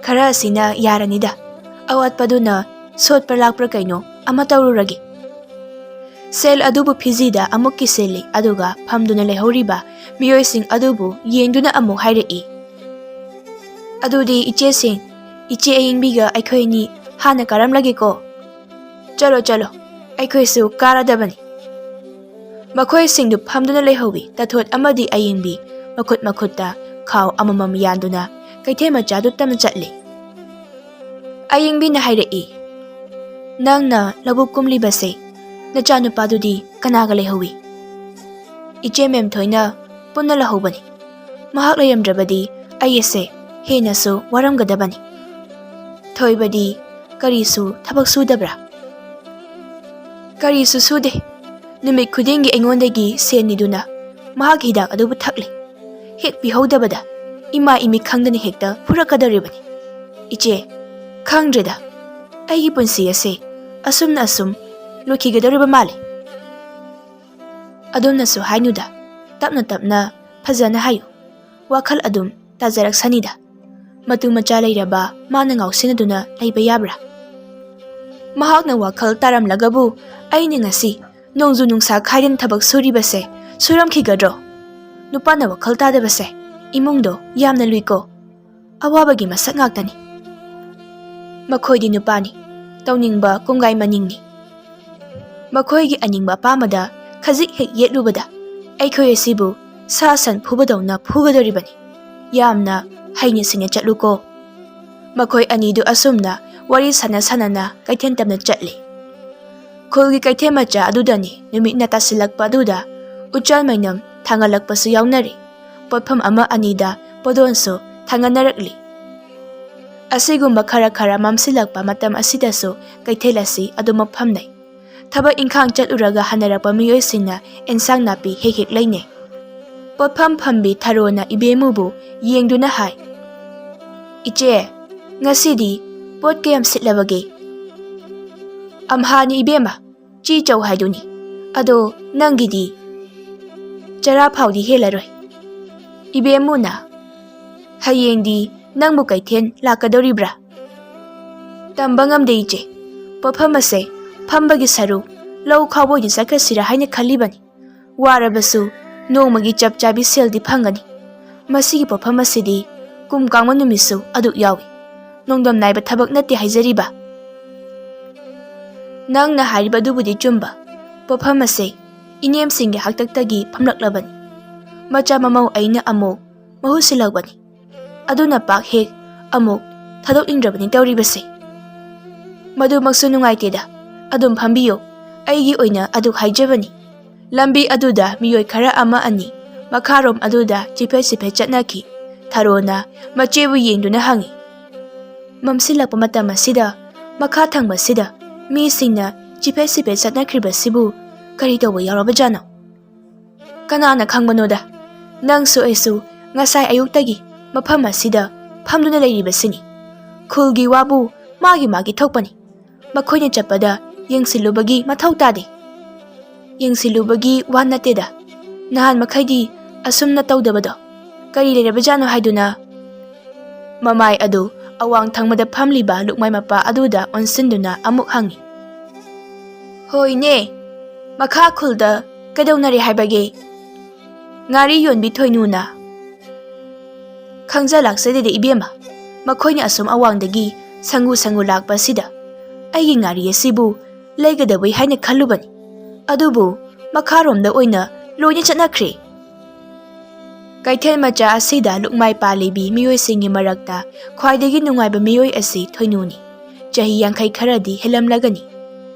ꯈꯔ ꯑꯁꯤꯅ ꯌꯥꯔꯅꯤꯗ꯫ ꯑꯋꯥꯠꯄꯗꯨꯅ ꯁꯣꯠꯄ꯭ꯔꯥ ꯂꯥꯛꯄ꯭ꯔꯥ ꯀꯩꯅꯣ ꯑꯃ ꯇꯧꯔꯨꯔꯒꯦ"꯫ ꯁꯦꯜ ꯑꯗꯨꯕꯨ ꯐꯤꯖꯤꯗ ꯑꯃꯨꯛ ꯀꯤꯁꯤꯜꯂꯤ, ꯑꯗꯨꯒ ꯐꯝꯗꯨꯅ ꯂꯩꯍꯧꯔꯤꯕ ꯃꯤꯑꯣꯏꯁꯤꯡ ꯑꯗꯨꯕꯨ ꯌꯦꯡꯗꯨꯅ ꯑꯃꯨꯛ ꯍꯥꯏꯔꯛꯏ, "ꯑꯗꯨꯗꯤ ꯏꯆꯦꯁꯤꯡ, ꯏꯆꯦ ꯑꯌꯤꯡꯕꯤꯒ ꯑꯩꯈꯣꯏ ꯑꯅꯤ ꯍꯥꯟꯅ ꯀꯥꯔꯝꯂꯒꯦꯀꯣ꯫ ꯆꯠꯂꯣ, ꯆꯠꯂꯣ, ꯑꯩꯈꯣꯏꯁꯨ ꯀꯥꯔꯗꯕꯅꯤ"꯫ ꯃꯈꯣꯏꯁꯤꯡꯗꯨ ꯐꯝꯗꯨꯅ ꯂꯩꯍꯧꯏ꯫ ꯇꯥꯊꯣꯠ ꯑꯃꯗꯤ ꯑꯌꯤꯡꯕꯤ ꯃꯈꯨꯠ ꯃꯈꯨꯠꯇ ꯈꯥꯎ ꯑꯃꯃꯝ ꯌꯥꯟꯗꯨꯅ ꯀꯩꯊꯦꯜ ꯃꯆꯥꯗꯨ ꯇꯝꯅ ꯆꯠꯂꯤ꯫ ꯑꯌꯤꯡꯕꯤꯅ ꯍꯥꯏꯔꯛꯏ, "ꯅꯪꯅ ꯂꯧꯕꯨꯛ ꯀꯨꯝꯂꯤꯕꯁꯦ ꯅꯆꯥꯅꯨꯄꯥꯗꯨꯗꯤ ꯀꯅꯥꯒ ꯂꯩꯍꯧꯏ? ꯏꯆꯦ ꯃꯦꯝꯊꯣꯏꯅ ꯄꯨꯟꯅ ꯂꯧꯍꯧꯕꯅꯤ꯫ ꯃꯍꯥꯛ ꯂꯩꯔꯝꯗ꯭ꯔꯕꯗꯤ ꯑꯩ ꯑꯁꯦ ꯍꯦꯟꯅꯁꯨ ꯋꯥꯔꯝꯒꯗꯕꯅꯤ꯫ ꯊꯣꯏꯕꯗꯤ ꯀꯔꯤꯁꯨ ꯊꯕꯛ ꯁꯨꯗꯕ꯭ꯔꯥ? ꯀꯔꯤꯁꯨ ꯁꯨꯗꯦ꯫ ꯅꯨꯃꯤꯠ ꯈꯨꯗꯤꯡꯒꯤ ꯑꯩꯉꯣꯟꯗꯒꯤ ꯁꯦꯟ ꯅꯤꯗꯨꯅ ꯃꯍꯥꯛꯀꯤ ꯍꯤꯗꯥꯛ ꯑꯗꯨꯕꯨ ꯊꯛꯂꯤ꯫ ꯍꯦꯛ ꯄꯤꯍꯧꯗꯕꯗ ꯏꯃꯥ ꯏꯃꯤꯠ ꯈꯪꯗꯅ ꯍꯦꯛꯇ ꯐꯨꯔꯛꯀꯗꯧꯔꯤꯕꯅꯤ꯫ ꯏꯆꯦ, ꯈꯪꯗ꯭ꯔꯦꯗ, ꯑꯩꯒꯤ ꯄꯨꯟꯁꯤ ꯑꯁꯦ ꯑꯁꯨꯝꯅ ꯑꯁꯨꯝ ꯂꯣꯏꯈꯤꯒꯗꯧꯔꯤꯕ ꯃꯥꯜꯂꯦ꯫ ꯑꯗꯣꯝꯅꯁꯨ ꯍꯥꯏꯅꯨꯗ, ꯇꯞꯅ ꯇꯞꯅ ꯐꯖꯅ ꯍꯥꯏꯌꯨ꯫ ꯋꯥꯈꯜ ꯑꯗꯨꯝ ꯇꯥꯖꯔꯛꯁꯅꯤꯗ꯫ ꯃꯇꯨ ꯃꯆꯥ ꯂꯩꯔꯕ ꯃꯥꯅ ꯉꯥꯎꯁꯤꯟꯅꯗꯨꯅ ꯂꯩꯕ ꯌꯥꯕ꯭ꯔꯥ? ꯃꯍꯥꯛꯅ ꯋꯥꯈꯜ ꯇꯥꯔꯝꯂꯒꯕꯨ ꯑꯩꯅ ꯉꯁꯤ ꯅꯣꯡꯖꯨ ꯅꯨꯡꯁꯥ ꯈꯥꯏꯗꯅ ꯊꯕꯛ ꯁꯨꯔꯤꯕꯁꯦ ꯁꯨꯔꯝꯈꯤꯒꯗ꯭ꯔꯣ? ꯅꯨꯄꯥꯅ ꯋꯥꯈꯜ ꯇꯥꯗꯕꯁꯦ ꯏꯃꯨꯡꯗꯣ ꯌꯥꯝꯅ ꯂꯨꯏꯀꯣ꯫ ꯑꯋꯥꯕꯒꯤ ꯃꯁꯛ ꯉꯥꯛꯇꯅꯤ꯫ ꯃꯈꯣꯏꯗꯤ ꯅꯨꯄꯥꯅꯤ, ꯇꯧꯅꯤꯡꯕ ꯀꯣꯡꯒꯥꯏ ꯃꯅꯤꯡꯅꯤ꯫ ꯃꯈꯣꯏꯒꯤ ꯑꯅꯤꯡꯕ ꯑꯄꯥꯝꯕꯗ ꯈꯖꯤꯛ ꯍꯦꯛ ꯌꯦꯠꯂꯨꯕꯗ ꯑꯩꯈꯣꯏ ꯑꯁꯤꯕꯨ ꯁꯥ ꯁꯟ ꯐꯨꯕꯗꯧꯅ ꯐꯨꯒꯗꯧꯔꯤꯕꯅꯤ꯫ ꯌꯥꯝꯅ ꯍꯩꯅ ꯁꯤꯡꯅ ꯆꯠꯂꯨꯀꯣ꯫ ꯃꯈꯣꯏ ꯑꯅꯤꯗꯨ ꯑꯁꯨꯝꯅ ꯋꯥꯔꯤ ꯁꯥꯟꯅ ꯁꯥꯟꯅꯅ ꯀꯩꯊꯦꯜ ꯇꯝꯅ ꯆꯠꯂꯤ꯫ ꯈꯨꯜꯒꯤ ꯀꯩꯊꯦꯜ ꯃꯆꯥ ꯑꯗꯨꯗꯅꯤ ꯅꯨꯃꯤꯠꯅ ꯇꯥꯁꯤꯜꯂꯛꯄ ꯑꯗꯨꯗ ꯎꯆꯥꯟ ꯃꯩꯅꯝ ꯊꯥꯡꯒꯠꯂꯛꯄꯁꯨ ꯌꯥꯎꯅꯔꯤ꯫ ꯄꯣꯠꯐꯝ ꯑꯃ ꯑꯅꯤꯗ ꯄꯣꯗꯣꯟꯁꯨ ꯊꯥꯡꯒꯠꯅꯔꯛꯂꯤ꯫ ꯑꯁꯤꯒꯨꯝꯕ ꯈꯔ ꯈꯔ ꯃꯝꯁꯤꯜꯂꯛꯄ ꯃꯇꯝ ꯑꯁꯤꯗꯁꯨ ꯀꯩꯊꯦꯜ ꯑꯁꯤ ꯑꯗꯨꯃꯛ ꯐꯝꯅꯩ꯫ ꯊꯕꯛ ꯏꯪꯈꯥꯡ ꯆꯠꯂꯨꯔꯒ ꯍꯟꯅꯔꯛꯄ ꯃꯤꯑꯣꯏꯁꯤꯡꯅ ꯑꯦꯟꯁꯥꯡ ꯅꯥꯄꯤ ꯍꯦꯛ ꯍꯦꯛ ꯂꯩꯅꯩ꯫ ꯄꯣꯠꯐꯝ ꯐꯝꯕꯤ ꯊꯔꯣꯅ ꯏꯕꯦꯝꯃꯨꯕꯨ ꯌꯦꯡꯗꯨꯅ ꯍꯥꯏ, "ꯏꯆꯦ, ꯉꯁꯤꯗꯤ ꯄꯣꯠ ꯀꯌꯥꯝ ꯁꯤꯠꯂꯕꯒꯦ?" "ꯑꯝꯍꯥꯅꯤ ꯏꯕꯦꯝꯃ, ꯆꯤ ꯆꯧ ꯍꯥꯏꯗꯨꯅꯤ꯫ ꯑꯗꯣ ꯅꯪꯒꯤꯗꯤ ꯆꯔꯥ ꯐꯥꯎꯗꯤ ꯍꯦꯜꯂꯔꯣꯏ꯫" ꯏꯕꯦꯝꯃꯨꯅ, "ꯍꯌꯦꯡꯗꯤ ꯅꯪꯕꯨ ꯀꯩꯊꯦꯜ ꯂꯥꯛꯀꯗꯧꯔꯤꯕ꯭ꯔꯥ?" "ꯇꯝꯕ ꯉꯝꯗꯦ ꯏꯆꯦ꯫ ꯄꯣꯠꯐꯝ ꯑꯁꯦ ꯐꯝꯕꯒꯤ ꯁꯔꯨꯛ ꯂꯧ ꯈꯥꯎꯕ ꯑꯣꯏꯅ ꯆꯠꯈ꯭ꯔꯁꯤꯔꯥ ꯍꯥꯏꯅ ꯈꯜꯂꯤꯕꯅꯤ꯫ ꯋꯥꯔꯕꯁꯨ ꯅꯣꯡꯃꯒꯤ ꯆꯞ ꯆꯥꯕꯤ ꯁꯦꯜꯗꯤ ꯐꯪꯒꯅꯤ꯫ ꯃꯁꯤꯒꯤ ꯄꯣꯠꯐꯝ ꯑꯁꯤꯗꯤ ꯀꯨꯝ ꯀꯥꯡꯕ ꯅꯨꯃꯤꯠꯁꯨ ꯑꯗꯨꯛ ꯌꯥꯎꯏ꯫ ꯅꯣꯡꯗꯝ ꯅꯥꯏꯕ ꯊꯕꯛ ꯅꯠꯇꯦ ꯍꯥꯏꯖꯔꯤꯕ꯫" "ꯅꯪꯅ ꯍꯥꯏꯔꯤꯕ ꯑꯗꯨꯕꯨꯗꯤ ꯆꯨꯝꯕ꯫ ꯄꯣꯠꯐꯝ ꯑꯁꯦ ꯏꯅꯦꯝꯁꯤꯡꯒꯤ ꯍꯥꯛꯇꯛꯇꯒꯤ ꯐꯝꯂꯛꯂꯕꯅꯤ꯫ ꯃꯆꯥ ꯃꯃꯧ ꯑꯩꯅ ꯑꯃꯨꯛ ꯃꯍꯨꯠ ꯁꯤꯜꯂꯛꯄꯅꯤ꯫ ꯑꯗꯨꯅ ꯄꯥꯛ ꯍꯦꯛ ꯑꯃꯨꯛ ꯊꯥꯗꯣꯛꯅꯤꯡꯗ꯭ꯔꯕꯅꯤ ꯇꯧꯔꯤꯕꯁꯦ꯫ ꯃꯗꯨꯃꯛꯁꯨ ꯅꯨꯡꯉꯥꯏꯇꯦꯗ꯫ ꯑꯗꯨꯝ ꯐꯝꯕꯤꯌꯨ꯫ ꯑꯩꯒꯤ ꯑꯣꯏꯅ ꯑꯗꯨ ꯍꯥꯏꯖꯕꯅꯤ꯫ ꯂꯝꯕꯤ ꯑꯗꯨꯗ ꯃꯤꯑꯣꯏ ꯈꯔ ꯑꯃ ꯑꯅꯤ ꯃꯈꯥꯔꯣꯝ ꯑꯗꯨꯗ ꯆꯤꯐꯦꯠ ꯆꯤꯐꯦꯠ ꯆꯠꯅꯈꯤ꯫ ꯊꯔꯣꯅ ꯃꯆꯦꯕꯨ ꯌꯦꯡꯗꯨꯅ ꯍꯪꯉꯤ꯫ ꯃꯝꯁꯤꯜꯂꯛꯄ ꯃꯇꯝ ꯑꯁꯤꯗ ꯃꯈꯥ ꯊꯪꯕꯁꯤꯗ ꯃꯤꯁꯤꯡꯅ ꯆꯤꯐꯦꯠ ꯆꯤꯐꯦꯠ ꯆꯠꯅꯈ꯭ꯔꯤꯕꯁꯤꯕꯨ ꯀꯔꯤ ꯇꯧꯕ ꯌꯥꯎꯔꯕꯖꯥꯠꯅꯣ? ꯀꯅꯥꯅ ꯈꯪꯕꯅꯣꯗ? ꯅꯪꯁꯨ ꯑꯩꯁꯨ ꯉꯁꯥꯏ ꯑꯌꯨꯛꯇꯒꯤ ꯃꯐꯝ ꯑꯁꯤꯗ ꯐꯝꯗꯨꯅ ꯂꯩꯔꯤꯕꯁꯤꯅꯤ꯫ ꯈꯨꯜꯒꯤ ꯋꯥꯕꯨ ꯃꯥꯒꯤ ꯃꯥꯒꯤ ꯊꯣꯛꯄꯅꯤ꯫ ꯃꯈꯣꯏꯅ ꯆꯠꯄꯗ ꯌꯦꯡꯁꯤꯜꯂꯨꯕꯒꯤ ꯃꯊꯧ ꯇꯥꯗꯦ꯫ ꯌꯦꯡꯁꯤꯜꯂꯨꯕꯒꯤ ꯋꯥ ꯅꯠꯇꯦꯗ꯫ ꯅꯍꯥꯟ ꯃꯈꯩꯗꯤ ꯑꯁꯨꯝꯅ ꯇꯧꯗꯕꯗꯣ ꯀꯔꯤ ꯂꯩꯔꯕꯖꯥꯠꯅꯣ ꯍꯥꯏꯗꯨꯅ ꯃꯃꯥꯏ ꯑꯗꯨ ꯑꯋꯥꯡ ꯊꯪꯕꯗ ꯐꯝꯂꯤꯕ ꯂꯨꯛꯃꯥꯏ ꯃꯄꯥ ꯑꯗꯨꯗ ꯑꯣꯟꯁꯤꯟꯗꯨꯅ ꯑꯃꯨꯛ ꯍꯪꯉꯤ꯫ "ꯍꯣꯏꯅꯦ, ꯃꯈꯥ ꯈꯨꯜꯗ ꯀꯩꯗꯧꯅꯔꯦ ꯍꯥꯏꯕꯒꯦ?" ꯉꯥꯔꯤ ꯌꯣꯟꯕꯤ ꯊꯣꯏꯅꯨꯅ, "ꯈꯪꯖ ꯂꯥꯛꯆꯗꯦꯗ ꯏꯕꯦꯝꯃ, ꯃꯈꯣꯏꯅ ꯑꯁꯨꯝ ꯑꯋꯥꯡꯗꯒꯤ ꯁꯪꯒꯨ ꯁꯪꯒꯨ ꯂꯥꯛꯄ ꯑꯁꯤꯗ ꯑꯩꯒꯤ ꯉꯥꯔꯤ ꯑꯁꯤꯕꯨ ꯂꯩꯒꯗꯕꯩ ꯍꯥꯏꯅ ꯈꯜꯂꯨꯕꯅꯤ, ꯑꯗꯨꯕꯨ ꯃꯈꯥꯔꯣꯝꯗ ꯑꯣꯏꯅ ꯂꯣꯏꯅ ꯆꯠꯅꯈ꯭ꯔꯦ꯫" ꯀꯩꯊꯦꯜ ꯃꯆꯥ ꯑꯁꯤꯗ ꯂꯨꯛꯃꯥꯏ ꯄꯥꯜꯂꯤꯕꯤ ꯃꯤꯑꯣꯏꯁꯤꯡꯒꯤ ꯃꯔꯛꯇ ꯈ꯭ꯋꯥꯏꯗꯒꯤ ꯅꯨꯡꯉꯥꯏꯕ ꯃꯤꯑꯣꯏ ꯑꯁꯤ ꯊꯣꯏꯅꯨꯅꯤ꯫ ꯆꯍꯤ ꯌꯥꯡꯈꯩ ꯈꯔꯗꯤ ꯍꯦꯜꯂꯝꯂꯒꯅꯤ꯫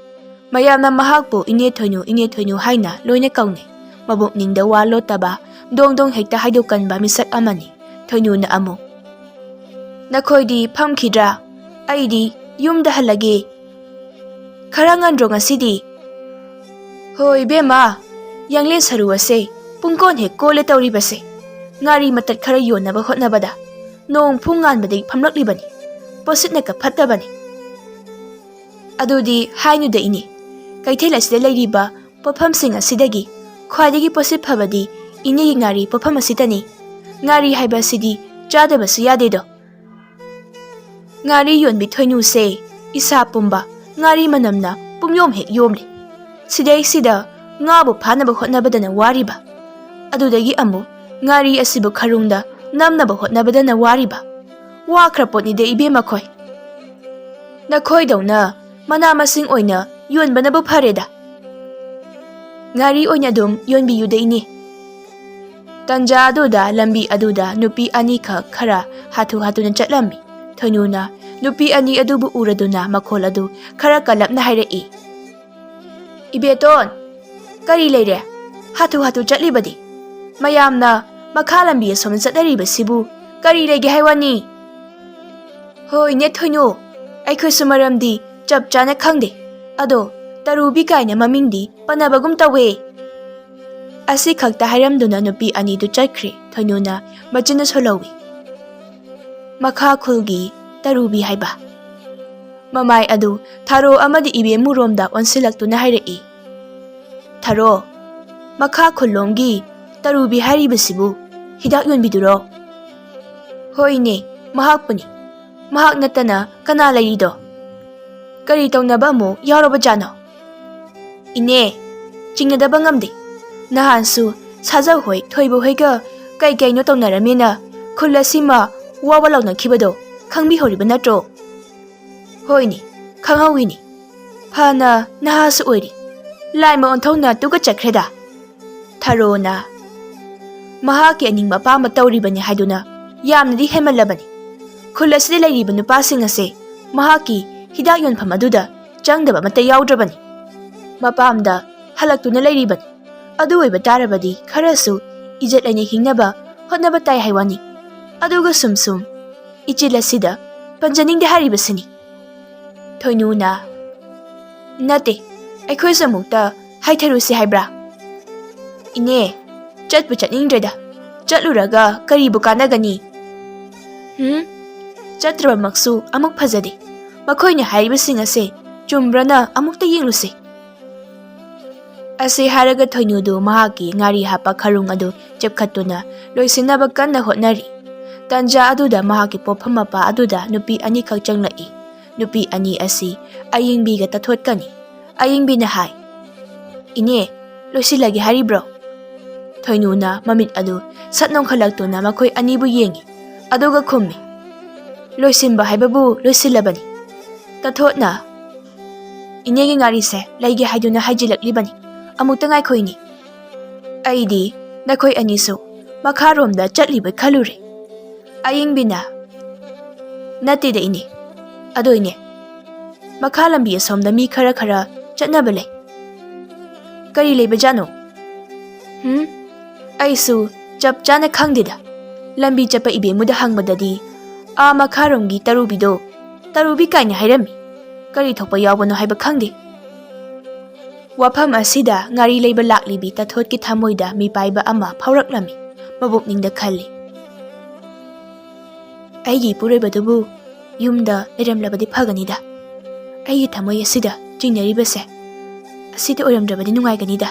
ꯃꯌꯥꯝꯅ ꯃꯍꯥꯛꯄꯨ "ꯏꯅꯦ ꯊꯣꯏꯅꯨ, ꯏꯅꯦ ꯊꯣꯏꯅꯨ" ꯍꯥꯏꯅ ꯂꯣꯏꯅ ꯀꯧꯅꯩ꯫ ꯃꯕꯨꯛꯅꯤꯡꯗ ꯋꯥ ꯂꯣꯠꯇꯕ, ꯗꯣꯡ ꯗꯣꯡ ꯍꯦꯛꯇ ꯍꯥꯏꯗꯣꯛꯀꯟꯕ ꯃꯤꯁꯛ ꯑꯃꯅꯤ꯫ ꯊꯣꯏꯅꯨꯅ ꯑꯃꯨꯛ, "ꯅꯈꯣꯏꯗꯤ ꯐꯝꯈꯤꯗ꯭ꯔꯥ? ꯑꯩꯗꯤ ꯌꯨꯝꯗ ꯍꯜꯂꯒꯦ꯫ ꯈꯔ ꯉꯟꯗ꯭ꯔꯣ ꯉꯁꯤꯗꯤ?" "ꯍꯣꯏ ꯏꯕꯦꯝꯃ, ꯌꯥꯡꯂꯦꯟ ꯁꯔꯨ ꯑꯁꯦ ꯄꯨꯡꯀꯣꯟ ꯍꯦꯛ ꯀꯣꯜꯂꯦ ꯇꯧꯔꯤꯕꯁꯦ꯫ ꯉꯥꯔꯤ ꯃꯇꯠ ꯈꯔ ꯌꯣꯟꯅꯕ ꯍꯣꯠꯅꯕꯗ ꯅꯣꯡ ꯐꯨꯡ ꯉꯥꯟꯕꯗꯒꯤ ꯐꯝꯂꯛꯂꯤꯕꯅꯤ꯫ ꯄꯣꯠꯁꯤꯠꯅ ꯀ ꯐꯠꯇꯕꯅꯤ꯫" "ꯑꯗꯨꯗꯤ ꯍꯥꯏꯅꯨꯗ ꯏꯅꯦ, ꯀꯩꯊꯦꯜ ꯑꯁꯤꯗ ꯂꯩꯔꯤꯕ ꯄꯣꯠꯐꯝꯁꯤꯡ ꯑꯁꯤꯗꯒꯤ ꯈ꯭ꯋꯥꯏꯗꯒꯤ ꯄꯣꯠꯁꯤꯠ ꯐꯕꯗꯤ ꯏꯅꯦꯒꯤ ꯉꯥꯔꯤ ꯄꯣꯠꯐꯝ ꯑꯁꯤꯗꯅꯤ꯫ ꯉꯥꯔꯤ ꯍꯥꯏꯕ ꯑꯁꯤꯗꯤ ꯆꯥꯗꯕꯁꯨ ꯌꯥꯗꯦꯗꯣ꯫" ꯉꯥꯔꯤ ꯌꯣꯟꯕꯤ ꯊꯣꯏꯅꯨꯁꯦ ꯏꯁꯥ ꯄꯨꯝꯕ ꯉꯥꯔꯤ ꯃꯅꯝꯅ ꯄꯨꯝꯌꯣꯝ ꯍꯦꯛ ꯌꯣꯝꯂꯦ꯫ ꯁꯤꯗꯩꯁꯤꯗ ꯉꯥꯕꯨ ꯐꯥꯅꯕ ꯍꯣꯠꯅꯕꯗꯅ ꯋꯥꯔꯤꯕ, ꯑꯗꯨꯗꯒꯤ ꯑꯃꯨꯛ ꯉꯥꯔꯤ ꯑꯁꯤꯕꯨ ꯈꯔꯨꯡꯗ ꯅꯝꯅꯕ ꯍꯣꯠꯅꯕꯗꯅ ꯋꯥꯔꯤꯕ꯫ ꯋꯥꯈ꯭ꯔ ꯄꯣꯠꯅꯤꯗ ꯏꯕꯦꯝꯃ ꯈꯣꯏ꯫ ꯅꯈꯣꯏꯗꯧꯅ ꯃꯅꯥ ꯃꯁꯤꯡ ꯑꯣꯏꯅ ꯌꯣꯟꯕꯅꯕꯨ ꯐꯔꯦꯗ꯫ ꯉꯥꯔꯤ ꯑꯣꯏꯅ ꯑꯗꯨꯝ ꯌꯣꯟꯕꯤꯌꯨꯗ ꯏꯅꯦ꯫ ꯇꯟꯖꯥ ꯑꯗꯨꯗ ꯂꯝꯕꯤ ꯑꯗꯨꯗ ꯅꯨꯄꯤ ꯑꯅꯤꯈꯛ ꯈꯔ ꯍꯥꯊꯨ ꯍꯥꯊꯨꯅ ꯆꯠꯂꯝꯃꯤ꯫ ꯊꯣꯏꯅꯨꯅ ꯅꯨꯄꯤ ꯑꯅꯤ ꯑꯗꯨꯕꯨ ꯎꯔꯗꯨꯅ ꯃꯈꯣꯜ ꯑꯗꯨ ꯈꯔ ꯀꯜꯂꯞꯅ ꯍꯥꯏꯔꯛꯏ꯫ "ꯏꯕꯦꯇꯣꯟ, ꯀꯔꯤ ꯂꯩꯔꯦ? ꯍꯥꯊꯨ ꯍꯥꯊꯨ ꯆꯠꯂꯤꯕꯗꯤ? ꯃꯌꯥꯝꯅ ꯃꯈꯥ ꯂꯝꯕꯤ ꯑꯁꯣꯝꯗ ꯆꯠꯅꯔꯤꯕꯁꯤꯕꯨ ꯀꯔꯤ ꯂꯩꯒꯦ ꯍꯥꯏ ꯋꯥꯅꯤ?" "ꯍꯣꯏꯅꯦ ꯊꯣꯏꯅꯨ, ꯑꯩꯈꯣꯏꯁꯨ ꯃꯔꯝꯗꯤ ꯆꯞ ꯆꯥꯅ ꯈꯪꯗꯦ꯫ ꯑꯗꯣ ꯇꯔꯨꯕꯤ ꯀꯥꯏꯅ ꯃꯃꯤꯡꯗꯤ ꯄꯟꯅꯕꯒꯨꯝ ꯇꯧꯋꯦ꯫" ꯑꯁꯤ ꯈꯛꯇ ꯍꯥꯏꯔꯝꯗꯨꯅ ꯅꯨꯄꯤ ꯑꯅꯤꯗꯨ ꯆꯠꯈ꯭ꯔꯦ꯫ ꯊꯣꯏꯅꯨꯅ ꯃꯆꯤꯟꯗ ꯁꯣꯜꯍꯧꯏ꯫ ꯃꯈꯥ ꯈꯨꯜꯒꯤ ꯇꯔꯨꯕꯤ ꯍꯥꯏꯕ꯫ ꯃꯃꯥꯏ ꯑꯗꯨ ꯊꯥꯔꯣ ꯑꯃꯗꯤ ꯏꯕꯦꯝꯃꯨꯔꯣꯝꯗ ꯑꯣꯟꯁꯤꯜꯂꯛꯇꯨꯅ ꯍꯥꯏꯔꯛꯏ, "ꯊꯥꯔꯣ, ꯃꯈꯥ ꯈꯨꯜꯂꯣꯝꯒꯤ ꯇꯔꯨꯕꯤ ꯍꯥꯏꯔꯤꯕꯁꯤꯕꯨ ꯍꯤꯗꯥꯛ ꯌꯣꯟꯕꯤꯗꯨꯔꯣ?" "ꯍꯣꯏꯅꯦ, ꯃꯍꯥꯛꯄꯨꯅꯤ꯫ ꯃꯍꯥꯛ ꯅꯠꯇꯅ ꯀꯅꯥ ꯂꯩꯔꯤꯗꯣ? ꯀꯔꯤ ꯇꯧꯅꯕ ꯑꯃꯨꯛ ꯌꯥꯎꯔꯕꯖꯥꯠꯅꯣ?" "ꯏꯅꯦ, ꯆꯤꯡꯅꯗꯕ ꯉꯝꯗꯦ꯫ ꯅꯍꯥꯟꯁꯨ ꯁꯥꯖꯧ ꯍꯣꯏ, ꯊꯣꯏꯕ ꯍꯣꯏꯒ ꯀꯩ ꯀꯩꯅꯣ ꯇꯧꯅꯔꯝꯃꯦꯅ ꯈꯨꯜ ꯑꯁꯤꯃ ꯋꯥ ꯋꯥ ꯂꯥꯎꯅꯈꯤꯕꯗꯣ ꯈꯪꯕꯤꯍꯧꯔꯤꯕ ꯅꯠꯇ꯭ꯔꯣ?" "ꯍꯣꯏꯅꯦ, ꯈꯪꯍꯧꯋꯤꯅꯦ꯫ ꯐꯅ ꯅꯍꯥꯁꯨ ꯑꯣꯏꯔꯤ꯫ ꯂꯥꯏꯃ ꯑꯣꯟꯊꯣꯛꯅ ꯇꯨꯀꯠꯆꯈ꯭ꯔꯦꯗ꯫" ꯊꯔꯣꯅ ꯃꯍꯥꯛꯀꯤ ꯑꯅꯤꯡꯕ ꯑꯄꯥꯝꯕ ꯇꯧꯔꯤꯕꯅꯤ ꯍꯥꯏꯗꯨꯅ ꯌꯥꯝꯅꯗꯤ ꯍꯦꯟꯃꯜꯂꯕꯅꯤ꯫ ꯈꯨꯜ ꯑꯁꯤꯗ ꯂꯩꯔꯤꯕ ꯅꯨꯄꯥꯁꯤꯡ ꯑꯁꯦ ꯃꯍꯥꯛꯀꯤ ꯍꯤꯗꯥꯛ ꯌꯣꯟꯐꯝ ꯑꯗꯨꯗ ꯆꯪꯗꯕ ꯑꯃꯠꯇ ꯌꯥꯎꯗ꯭ꯔꯕꯅꯤ꯫ ꯃꯄꯥꯝꯗ ꯍꯜꯂꯛꯇꯨꯅ ꯂꯩꯔꯤꯕꯅꯤ꯫ ꯑꯗꯨ ꯑꯣꯏꯕ ꯇꯥꯔꯕꯗꯤ ꯈꯔꯁꯨ ꯏꯖꯠ ꯂꯩꯅ ꯍꯤꯡꯅꯕ ꯍꯣꯠꯅꯕ ꯇꯥꯏ ꯍꯥꯏ ꯋꯥꯅꯤ꯫ ꯑꯗꯨꯒ ꯁꯨꯝ ꯁꯨꯝ ꯏꯆꯤꯜ ꯑꯁꯤꯗ ꯄꯟꯖꯅꯤꯡꯗꯦ ꯍꯥꯏꯔꯤꯕꯁꯤꯅꯤ꯫ ꯊꯣꯏꯅꯨꯅ, "ꯅꯠꯇꯦ, ꯑꯩꯈꯣꯏꯁꯨ ꯑꯃꯨꯛꯇ ꯍꯥꯏꯊꯔꯨꯁꯤ ꯍꯥꯏꯕ꯭ꯔꯥ?" "ꯏꯅꯦ, ꯆꯠꯄꯨ ꯆꯠꯅꯤꯡꯗ꯭ꯔꯦꯗ꯫ ꯆꯠꯂꯨꯔꯒ ꯀꯔꯤꯕꯨ ꯀꯥꯟꯅꯒꯅꯤ?" "ꯍꯨꯝ, ꯆꯠꯇ꯭ꯔꯕꯃꯛꯁꯨ ꯑꯃꯨꯛ ꯐꯖꯗꯦ꯫ ꯃꯈꯣꯏꯅ ꯍꯥꯏꯔꯤꯕꯁꯤꯡ ꯑꯁꯦ ꯆꯨꯝꯕ꯭ꯔꯅ ꯑꯃꯨꯛꯇ ꯌꯦꯡꯂꯨꯁꯤ꯫" ꯑꯁꯤ ꯍꯥꯏꯔꯒ ꯊꯣꯏꯅꯨꯗꯨ ꯃꯍꯥꯛꯀꯤ ꯉꯥꯔꯤ ꯍꯥꯞꯄ ꯈꯔꯨꯡ ꯑꯗꯨ ꯆꯦꯞꯈꯠꯇꯨꯅ ꯂꯣꯏꯁꯤꯟꯅꯕ ꯀꯟꯅ ꯍꯣꯠꯅꯔꯤ꯫ ꯇꯟꯖꯥ ꯑꯗꯨꯗ ꯃꯍꯥꯛꯀꯤ ꯄꯣꯠꯐꯝ ꯃꯄꯥ ꯑꯗꯨꯗ ꯅꯨꯄꯤ ꯑꯅꯤꯈꯛ ꯆꯪꯂꯛꯏ꯫ ꯅꯨꯄꯤ ꯑꯅꯤ ꯑꯁꯤ ꯑꯌꯤꯡꯕꯤꯒ ꯇꯊꯣꯠꯀꯅꯤ꯫ ꯑꯌꯤꯡꯕꯤꯅ ꯍꯥꯏ, "ꯏꯅꯦ, ꯂꯣꯏꯁꯤꯜꯂꯒꯦ ꯍꯥꯏꯔꯤꯕ꯭ꯔꯣ?" ꯊꯣꯏꯅꯨꯅ ꯃꯃꯤꯠ ꯑꯗꯨ ꯁꯠ ꯅꯣꯡꯈꯠꯂꯛꯇꯨꯅ ꯃꯈꯣꯏ ꯑꯅꯤꯕꯨ ꯌꯦꯡꯉꯤ꯫ ꯑꯗꯨꯒ ꯈꯨꯝꯃꯤ, "ꯂꯣꯏꯁꯤꯟꯕ ꯍꯥꯏꯕꯕꯨ ꯂꯣꯏꯁꯤꯜꯂꯕꯅꯤ꯫" ꯇꯊꯣꯠꯅ, "ꯏꯅꯦꯒꯤ ꯉꯥꯔꯤꯁꯦ ꯂꯩꯒꯦ ꯍꯥꯏꯗꯨꯅ ꯍꯥꯏꯖꯤꯜꯂꯛꯂꯤꯕꯅꯤ꯫ ꯑꯃꯨꯛꯇ ꯉꯥꯏꯈꯣ ꯏꯅꯦ꯫ ꯑꯩꯗꯤ ꯅꯈꯣꯏ ꯑꯅꯤꯁꯨ ꯃꯈꯥꯔꯣꯝꯗ ꯆꯠꯂꯤꯕꯣꯏ ꯈꯜꯂꯨꯔꯦ꯫" ꯑꯌꯤꯡꯕꯤꯅ, "ꯅꯠꯇꯦꯗ ꯏꯅꯦ꯫ ꯑꯗꯣ ꯏꯅꯦ, ꯃꯈꯥ ꯂꯝꯕꯤ ꯑꯁꯣꯝꯗ ꯃꯤ ꯈꯔ ꯈꯔ ꯆꯠꯅꯕ ꯂꯩ꯫ ꯀꯔꯤ ꯂꯩꯕꯖꯥꯠꯅꯣ? ꯍꯨꯝ? ꯑꯩꯁꯨ ꯆꯞ ꯆꯥꯅ ꯈꯪꯗꯦꯗ꯫ ꯂꯝꯕꯤ ꯆꯠꯄ ꯏꯕꯦꯝꯃꯨꯗ ꯍꯪꯕꯗꯗꯤ, "ꯑꯥ ꯃꯈꯥꯔꯣꯝꯒꯤ ꯇꯔꯨꯕꯤꯗꯣ, ꯇꯔꯨꯕꯤ ꯀꯥꯏꯅ ꯍꯥꯏꯔꯝꯃꯤ꯫ ꯀꯔꯤ ꯊꯣꯛꯄ ꯌꯥꯎꯕꯅꯣ ꯍꯥꯏꯕ ꯈꯪꯗꯦ"꯫ ꯋꯥꯐꯝ ꯑꯁꯤꯗ ꯉꯥꯔꯤ ꯂꯩꯕ ꯂꯥꯛꯂꯤꯕꯤ ꯇꯥꯊꯣꯠꯀꯤ ꯊꯃꯣꯏꯗ ꯃꯤꯄꯥꯏꯕ ꯑꯃ ꯐꯥꯎꯔꯛꯂꯝꯃꯤ꯫ ꯃꯕꯨꯛꯅꯤꯡꯗ ꯈꯜꯂꯤ, "ꯑꯩꯒꯤ ꯏꯄꯨꯔꯣꯏꯕꯗꯨꯕꯨ ꯌꯨꯝꯗ ꯂꯩꯔꯝꯂꯕꯗꯤ ꯐꯒꯅꯤꯗ꯫ ꯑꯩꯒꯤ ꯊꯃꯣꯏ ꯑꯁꯤꯗ ꯆꯤꯡꯅꯔꯤꯕꯁꯦ ꯑꯁꯤꯗ ꯑꯣꯏꯔꯝꯗ꯭ꯔꯕꯗꯤ ꯅꯨꯡꯉꯥꯏꯒꯅꯤꯗ"꯫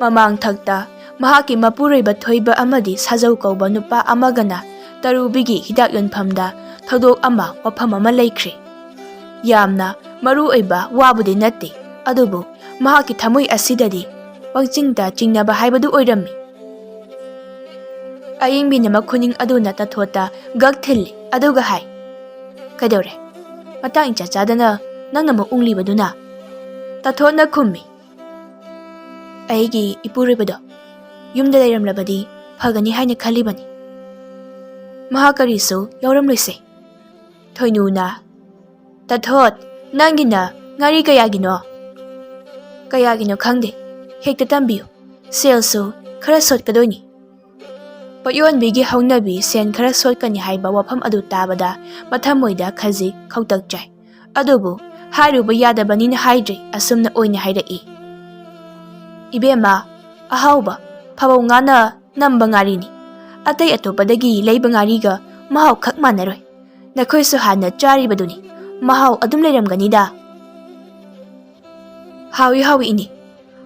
ꯃꯃꯥꯡ ꯊꯛꯇ ꯃꯍꯥꯛꯀꯤ ꯃꯄꯨꯔꯣꯏꯕ ꯊꯣꯏꯕ ꯑꯃꯗꯤ ꯁꯥꯖꯧ ꯀꯧꯕ ꯅꯨꯄꯥ ꯑꯃꯒꯅ ꯇꯔꯨꯕꯤꯒꯤ ꯍꯤꯗꯥꯛ ꯌꯣꯟꯐꯝꯗ ꯊꯧꯗꯣꯛ ꯑꯃ, ꯋꯥꯐꯝ ꯑꯃ ꯂꯩꯈ꯭ꯔꯦ꯫ ꯌꯥꯝꯅ ꯃꯔꯨ ꯑꯣꯏꯕ ꯋꯥꯕꯨꯗꯤ ꯅꯠꯇꯦ, ꯑꯗꯨꯕꯨ ꯃꯍꯥꯛꯀꯤ ꯊꯃꯣꯏ ꯑꯁꯤꯗꯗꯤ ꯄꯪꯆꯤꯡꯗ ꯆꯤꯡꯅꯕ ꯍꯥꯏꯕꯗꯨ ꯑꯣꯏꯔꯝꯃꯤ꯫ ꯑꯏꯪꯕꯤꯅ ꯃꯈꯨꯅꯤꯡ ꯑꯗꯨꯅ ꯇꯥꯊꯣꯠꯇ ꯒꯛ ꯊꯤꯜꯂꯤ, ꯑꯗꯨꯒ ꯍꯥꯏ, "ꯀꯩꯗꯧꯔꯦ? ꯃꯇꯥꯡ ꯏꯆꯥ ꯆꯥꯗꯅ ꯅꯪꯅ ꯑꯃꯨꯛ ꯎꯪꯂꯤꯕꯗꯨꯅ?" ꯇꯥꯊꯣꯠꯅ ꯈꯨꯝꯃꯤ, "ꯑꯩꯒꯤ ꯏꯄꯨꯔꯣꯏꯕꯗꯣ ꯌꯨꯝꯗ ꯂꯩꯔꯝꯂꯕꯗꯤ ꯐꯒꯅꯤ ꯍꯥꯏꯅ ꯈꯜꯂꯤꯕꯅꯤ꯫ ꯃꯍꯥꯛ ꯀꯔꯤꯁꯨ ꯌꯥꯎꯔꯝꯂꯣꯏꯁꯦ"꯫ ꯊꯣꯏꯅꯨꯅ, "ꯇꯥꯊꯣꯠ, ꯅꯪꯒꯤꯅ ꯉꯥꯔꯤ ꯀꯌꯥꯒꯤꯅꯣ?" "ꯀꯌꯥꯒꯤꯅꯣ ꯈꯪꯗꯦ, ꯍꯦꯛꯇ ꯇꯝꯕꯤꯌꯨ, ꯁꯦꯜꯁꯨ ꯈꯔ ꯁꯣꯠꯀꯗꯣꯏꯅꯤ"꯫ ꯄꯣꯠꯌꯣꯟꯕꯤꯒꯤ ꯍꯧꯅꯕꯤ ꯁꯦꯟ ꯈꯔ ꯁꯣꯠꯀꯅꯤ ꯍꯥꯏꯕ ꯋꯥꯐꯝ ꯑꯗꯨ ꯇꯥꯕꯗ ꯃꯊꯃꯣꯏꯗ ꯈꯖꯤꯛ ꯈꯧꯇꯛ ꯆꯥꯏ꯫ ꯑꯗꯨꯕꯨ ꯍꯥꯏꯔꯨꯕ ꯌꯥꯗꯕꯅꯤꯅ ꯍꯥꯏꯗ꯭ꯔꯤ, ꯑꯁꯨꯝꯅ ꯑꯣꯏꯅ ꯍꯥꯏꯔꯛꯏ, "ꯏꯕꯦꯝꯃ, ꯑꯍꯥꯎꯕ ꯐꯕꯧ ꯉꯥꯅ ꯅꯝꯕ ꯉꯥꯔꯤꯅꯤ꯫ ꯑꯇꯩ ꯑꯇꯣꯞꯄꯗꯒꯤ ꯂꯩꯕ ꯉꯥꯔꯤꯒ ꯃꯍꯥꯎ ꯈꯛ ꯃꯥꯟꯅꯔꯣꯏ꯫ ꯅꯈꯣꯏꯁꯨ ꯍꯥꯟꯅ ꯆꯥꯔꯤꯕꯗꯨꯅꯤ, ꯃꯍꯥꯎ ꯑꯗꯨꯝ ꯂꯩꯔꯝꯒꯅꯤꯗ"꯫ "ꯍꯥꯎꯏ, ꯍꯥꯎꯏ ꯏꯅꯦ꯫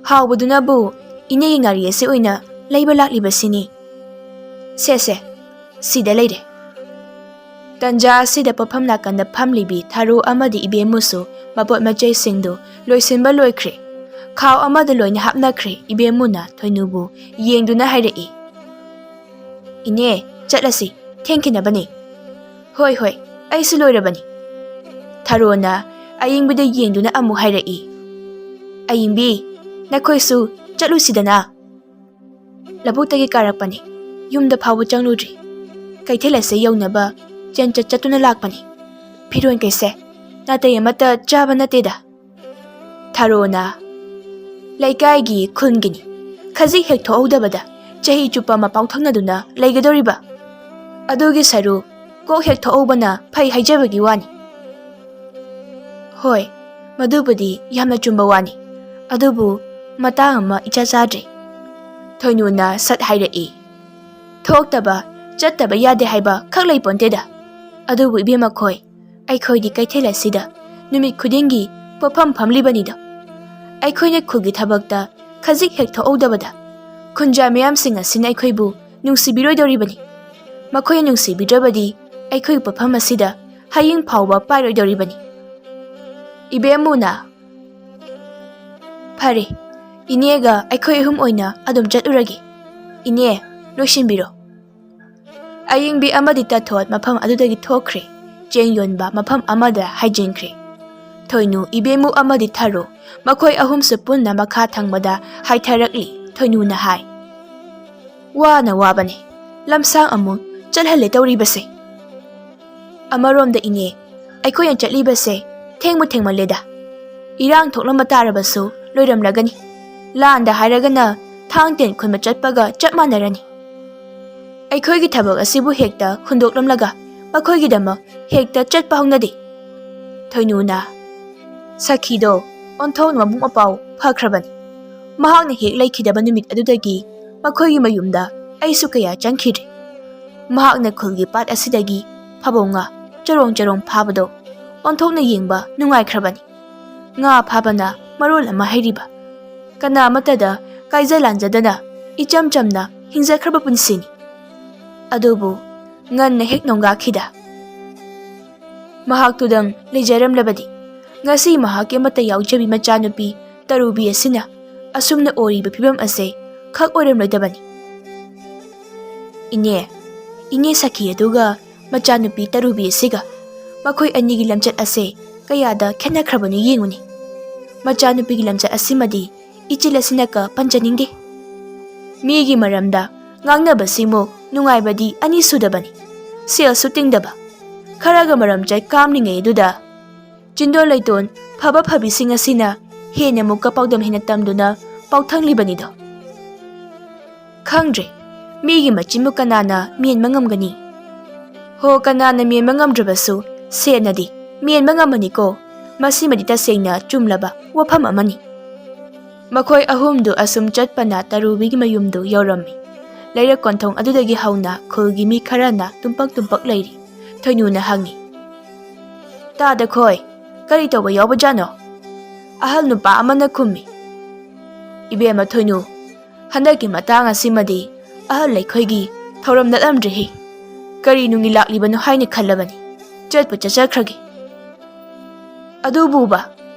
ꯍꯥꯎꯕꯗꯨꯅꯕꯨ ꯏꯅꯦꯒꯤ ꯉꯥꯔꯤ ꯑꯁꯤ ꯑꯣꯏꯅ ꯂꯩꯕ ꯂꯥꯛꯂꯤꯕꯁꯤꯅꯤ"꯫ "ꯁꯦ ꯁꯦ, ꯁꯤꯗ ꯂꯩꯔꯦ"꯫ ꯇꯟꯖꯥ ꯑꯁꯤꯗ ꯄꯣꯠꯐꯝ ꯅꯥꯀꯟꯗ ꯐꯝꯂꯤꯕꯤ ꯊꯥꯔꯨ ꯑꯃꯗꯤ ꯏꯕꯦꯝꯃꯨꯁꯨ ꯃꯄꯣꯠ ꯃꯆꯩꯁꯤꯡꯗꯨ ꯂꯣꯏꯁꯤꯟꯕ ꯂꯣꯏꯈ꯭ꯔꯦ꯫ ꯈꯥꯎ ꯑꯃꯗ ꯂꯣꯏꯅ ꯍꯥꯞꯅꯈ꯭ꯔꯦ꯫ ꯏꯕꯦꯝꯃꯨꯅ ꯊꯣꯏꯅꯨꯕꯨ ꯌꯦꯡꯗꯨꯅ ꯍꯥꯏꯔꯛꯏ, "ꯏꯅꯦ, ꯆꯠꯂꯁꯤ, ꯊꯦꯡꯈꯤꯅꯕꯅꯤ"꯫ "ꯍꯣꯏ, ꯍꯣꯏ, ꯑꯩꯁꯨ ꯂꯣꯏꯔꯕꯅꯤ"꯫ ꯊꯥꯔꯨꯅ ꯑꯏꯪꯕꯤꯗ ꯌꯦꯡꯗꯨꯅ ꯑꯃꯨꯛ ꯍꯥꯏꯔꯛꯏ, "ꯑꯏꯪꯕꯤ, ꯅꯈꯣꯏꯁꯨ ꯆꯠꯂꯨꯁꯤꯗꯅ"꯫ ꯂꯧꯕꯨꯛꯇꯒꯤ ꯀꯥꯔꯛꯄꯅꯤ, ꯌꯨꯝꯗ ꯐꯥꯎꯕ ꯆꯪꯂꯨꯗ꯭ꯔꯤ꯫ ꯀꯩꯊꯦꯜ ꯑꯁꯦ ꯌꯧꯅꯕ ꯆꯦꯟꯆꯠ ꯆꯠꯇꯨꯅ ꯂꯥꯛꯄꯅꯤ꯫ ꯐꯤꯔꯣꯟ ꯀꯩꯁꯦ ꯅꯥꯇꯩ ꯑꯃꯠꯇ ꯆꯥꯕ ꯅꯠꯇꯦꯗ꯫ ꯊꯥꯔꯣꯅ, ꯂꯩꯀꯥꯏꯒꯤ, ꯈꯨꯟꯒꯤꯅꯤ꯫ ꯈꯖꯤꯛ ꯍꯦꯛ ꯊꯣꯛꯍꯧꯗꯕꯗ ꯆꯍꯤ ꯆꯨꯞꯄ ꯑꯃ ꯄꯥꯎꯊꯛꯅꯗꯨꯅ ꯂꯩꯒꯗꯧꯔꯤꯕ꯫ ꯑꯗꯨꯒꯤ ꯁꯔꯨꯛ ꯀꯣꯛ ꯍꯦꯛ ꯊꯣꯛꯍꯧꯕꯅ ꯐꯩ ꯍꯥꯏꯖꯕꯒꯤ ꯋꯥꯅꯤ꯫ ꯍꯣꯏ, ꯃꯗꯨꯕꯨꯗꯤ ꯌꯥꯝꯅ ꯆꯨꯝꯕ ꯋꯥꯅꯤ꯫ ꯑꯗꯨꯕꯨ ꯃꯇꯥꯡ ꯑꯃ ꯏꯆꯥ ꯆꯥꯗ꯭ꯔꯦ꯫ ꯊꯣꯏꯅꯨꯅ ꯁꯠ ꯍꯥꯏꯔꯛꯏ꯫ ꯊꯣꯛꯇꯕ, ꯆꯠꯇꯕ ꯌꯥꯗꯦ ꯍꯥꯏꯕ ꯈꯛ ꯂꯩꯄꯣꯟꯇꯦꯗ꯫ ꯑꯗꯨꯕꯨ ꯏꯕꯦꯝꯃ ꯈꯣꯏ, ꯑꯩꯈꯣꯏꯗꯤ ꯀꯩꯊꯦꯜ ꯑꯁꯤꯗ ꯅꯨꯃꯤꯠ ꯈꯨꯗꯤꯡꯒꯤ ꯄꯣꯠꯐꯝ ꯐꯝꯂꯤꯕꯅꯤꯗꯣ꯫ ꯑꯩꯈꯣꯏꯅ ꯈꯨꯜꯒꯤ ꯊꯕꯛꯇ ꯈꯖꯤꯛ ꯍꯦꯛ ꯊꯣꯛꯍꯧꯗꯕꯗ ꯈꯨꯟꯖꯥ ꯃꯤꯌꯥꯝꯁꯤꯡ ꯑꯁꯤꯅ ꯑꯩꯈꯣꯏꯕꯨ ꯅꯨꯡꯁꯤꯕꯤꯔꯣꯏꯗꯧꯔꯤꯕꯅꯤ꯫ ꯃꯈꯣꯏꯅ ꯅꯨꯡꯁꯤꯕꯤꯗ꯭ꯔꯕꯗꯤ ꯑꯩꯈꯣꯏꯒꯤ ꯄꯣꯠꯐꯝ ꯑꯁꯤꯗ ꯍꯌꯦꯡ ꯐꯥꯎꯕ ꯄꯥꯏꯔꯣꯏꯗꯧꯔꯤꯕꯅꯤ꯫ ꯏꯕꯦꯝꯃꯨꯅ, "ꯐꯔꯦ, ꯏꯅꯦꯒ ꯑꯩꯈꯣꯏ ꯑꯍꯨꯝ ꯑꯣꯏꯅ ꯑꯗꯨꯝ ꯆꯠꯂꯨꯔꯒꯦ꯫ ꯏꯅꯦ, ꯂꯣꯏꯁꯤꯟꯕꯤꯔꯣ꯫" ꯑꯌꯤꯡꯕꯤ ꯑꯃꯗꯤ ꯇꯥꯊꯣꯠ ꯃꯐꯝ ꯑꯗꯨꯗꯒꯤ ꯊꯣꯛꯈ꯭ꯔꯦ꯫ ꯆꯦꯡ ꯌꯣꯟꯕ ꯃꯐꯝ ꯑꯃꯗ ꯍꯥꯏꯖꯤꯟꯈ꯭ꯔꯦ꯫ ꯊꯣꯏꯅꯨ, ꯏꯕꯦꯝꯃꯨ ꯑꯃꯗꯤ ꯊꯔꯣ, ꯃꯈꯣꯏ ꯑꯍꯨꯝꯁꯨ ꯄꯨꯟꯅ ꯃꯈꯥ ꯊꯪꯕꯗ ꯍꯥꯏꯊꯔꯛꯂꯤ꯫ ꯊꯣꯏꯅꯨꯅ ꯍꯥꯏ, "ꯋꯥꯅ ꯋꯥꯕꯅꯦ, ꯂꯝꯁꯥꯡ ꯑꯃꯨꯛ ꯆꯠꯍꯜꯂꯦ ꯇꯧꯔꯤꯕꯁꯦ꯫" "ꯑꯃꯔꯣꯝꯗ ꯏꯅꯦ, ꯑꯩꯈꯣꯏꯅ ꯆꯠꯂꯤꯕꯁꯦ ꯊꯦꯡꯕꯨ ꯊꯦꯡꯃꯜꯂꯦꯗ꯫ ꯏꯔꯥꯡ ꯊꯣꯛꯂꯝꯕ ꯇꯥꯔꯕꯁꯨ ꯂꯣꯏꯔꯝꯂꯒꯅꯤ꯫ ꯂꯥꯟꯗ ꯍꯥꯏꯔꯒꯅ ꯊꯥꯡ ꯇꯦꯟ ꯈꯨꯟꯕ ꯆꯠꯄꯒ ꯆꯞ ꯃꯥꯟꯅꯔꯅꯤ꯫ ꯑꯩꯈꯣꯏꯒꯤ ꯊꯕꯛ ꯑꯁꯤꯕꯨ ꯍꯦꯛꯇ ꯍꯨꯟꯗꯣꯛꯂꯝꯂꯒ ꯃꯈꯣꯏꯒꯤꯗꯃꯛ ꯍꯦꯛꯇ ꯆꯠꯄ ꯍꯧꯅꯗꯦ꯫" ꯊꯣꯏꯅꯨꯅ, "ꯁꯈꯤꯗꯣ ꯑꯣꯟꯊꯣꯛꯅ ꯃꯕꯨꯛ ꯃꯄꯥꯎ ꯐꯈ꯭ꯔꯕꯅꯤ꯫ ꯃꯍꯥꯛꯅ ꯍꯦꯛ ꯂꯩꯈꯤꯗꯕ ꯅꯨꯃꯤꯠ ꯑꯗꯨꯗꯒꯤ ꯃꯈꯣꯏꯒꯤ ꯃꯌꯨꯝꯗ ꯑꯩꯁꯨ ꯀꯌꯥ ꯆꯪꯈꯤꯗ꯭ꯔꯦ꯫ ꯃꯍꯥꯛꯅ ꯈꯨꯜꯒꯤ ꯄꯥꯠ ꯑꯁꯤꯗꯒꯤ ꯐꯕꯧ ꯉꯥ ꯆꯔꯣꯡ ꯆꯔꯣꯡ ꯐꯥꯕꯗꯣ ꯑꯣꯟꯊꯣꯛꯅ ꯌꯦꯡꯕ ꯅꯨꯡꯉꯥꯏꯈ꯭ꯔꯕꯅꯤ꯫ ꯉꯥ ꯐꯥꯕꯅ ꯃꯔꯣꯜ ꯑꯃ ꯍꯩꯔꯤꯕ꯫ ꯀꯅꯥ ꯑꯃꯠꯇꯗ ꯀꯥꯏꯖ ꯂꯥꯟꯖꯗꯅ ꯏꯆꯝ ꯆꯝꯅ ꯍꯤꯡꯖꯈ꯭ꯔꯕ ꯄꯨꯟꯁꯤꯅꯤ꯫ ꯑꯗꯨꯕꯨ ꯉꯟꯅ ꯍꯦꯛ ꯅꯣꯡꯒꯥꯈꯤꯗ꯫ ꯃꯍꯥꯛꯇꯨꯗꯪ ꯂꯩꯖꯔꯝꯂꯕꯗꯤ ꯉꯁꯤ ꯃꯍꯥꯛꯀꯤ ꯑꯃꯠꯇ ꯌꯥꯎꯖꯕꯤ ꯃꯆꯥꯅꯨꯄꯤ ꯇꯔꯨꯕꯤ ꯑꯁꯤꯅ ꯑꯁꯨꯝꯅ ꯑꯣꯏꯔꯤꯕ ꯐꯤꯕꯝ ꯑꯁꯦ ꯈꯛ ꯑꯣꯏꯔꯝꯂꯣꯏꯗꯕꯅꯤ꯫" "ꯏꯅꯦ, ꯏꯅꯦ ꯁꯈꯤ ꯑꯗꯨꯒ ꯃꯆꯥꯅꯨꯄꯤ ꯇꯔꯨꯕꯤ ꯑꯁꯤꯒ ꯃꯈꯣꯏ ꯑꯅꯤꯒꯤ ꯂꯝꯆꯠ ꯑꯁꯦ ꯀꯌꯥꯗ ꯈꯦꯠꯅꯈ꯭ꯔꯕꯅꯣ ꯌꯦꯡꯉꯨꯅꯦ꯫ ꯃꯆꯥꯅꯨꯄꯤꯒꯤ ꯂꯝꯆꯠ ꯑꯁꯤꯃꯗꯤ ꯏꯆꯤꯜ ꯑꯁꯤꯅꯀ ꯄꯟꯖꯅꯤꯡꯗꯦ꯫ ꯃꯤꯒꯤ ꯃꯔꯝꯗ ꯉꯥꯡꯅꯕꯁꯤꯃꯨꯛ ꯅꯨꯡꯉꯥꯏꯕꯗꯤ ꯑꯅꯤ ꯁꯨꯗꯕꯅꯤ꯫ ꯁꯦꯜꯁꯨ ꯇꯤꯡꯗꯕ꯫ ꯈꯔꯒ ꯃꯔꯝ ꯆꯠ ꯀꯥꯝꯂꯤꯉꯩ ꯑꯗꯨꯗ ꯆꯤꯟꯗꯣꯟ ꯂꯩꯇꯣꯟ ꯐꯕ ꯐꯕꯤꯁꯤꯡ ꯑꯁꯤꯅ ꯍꯦꯟꯅ ꯑꯃꯨꯛꯀ ꯄꯥꯎꯗꯝ ꯍꯦꯟꯅ ꯇꯝꯗꯨꯅ ꯄꯥꯎꯊꯪꯂꯤꯕꯅꯤꯗꯣ꯫ ꯈꯪꯗ꯭ꯔꯦ, ꯃꯤꯒꯤ ꯃꯆꯤꯟꯕꯨ ꯀꯅꯥꯅ ꯃꯦꯟꯕ ꯉꯝꯒꯅꯤ? ꯍꯣ, ꯀꯅꯥꯅ ꯃꯦꯟꯕ ꯉꯝꯗ꯭ꯔꯕꯁꯨ ꯁꯦꯟꯅꯗꯤ ꯃꯦꯟꯕ ꯉꯝꯃꯅꯤꯀꯣ꯫ ꯃꯁꯤꯃꯗꯤ ꯇꯁꯦꯡꯅ ꯆꯨꯝꯂꯕ ꯋꯥꯐꯝ ꯑꯃꯅꯤ꯫ ꯃꯈꯣꯏ ꯑꯍꯨꯝꯗꯨ ꯑꯁꯨꯝ ꯆꯠꯄꯅ ꯇꯔꯨꯕꯤꯒꯤ ꯃꯌꯨꯝꯗꯨ ꯌꯧꯔꯝꯃꯤ꯫ ꯂꯩꯔꯛ ꯀꯣꯟꯊꯣꯡ ꯑꯗꯨꯗꯒꯤ ꯍꯧꯅ ꯈꯨꯜꯒꯤ ꯃꯤ ꯈꯔꯅ ꯇꯨꯝꯄꯛ ꯇꯨꯝꯄꯛ ꯂꯩꯔꯤ꯫ ꯊꯣꯏꯅꯨꯅ ꯍꯪꯉꯤ, "ꯇꯥꯗꯈꯣꯏ, ꯀꯔꯤ ꯇꯧꯕ ꯌꯥꯎꯕꯖꯥꯠꯅꯣ?" ꯑꯍꯜ ꯅꯨꯄꯥ ꯑꯃꯅ ꯈꯨꯝꯃꯤ, "ꯏꯕꯦꯝꯃ ꯊꯣꯏꯅꯨ, ꯍꯟꯗꯛꯀꯤ ꯃꯇꯥꯡ ꯑꯁꯤꯃꯗꯤ ꯑꯍꯜ ꯑꯩꯈꯣꯏꯒꯤ ꯊꯧꯔꯝ ꯅꯠꯂꯝꯗ꯭ꯔꯦꯍꯦ꯫ ꯀꯔꯤ ꯅꯨꯡꯒꯤ ꯂꯥꯛꯂꯤꯕꯅꯣ ꯍꯥꯏꯅ ꯈꯜꯂꯕꯅꯤ꯫ ꯆꯠꯄꯨ ꯆꯠꯆꯈ꯭ꯔꯒꯦ꯫ ꯑꯗꯨꯕꯨꯕ,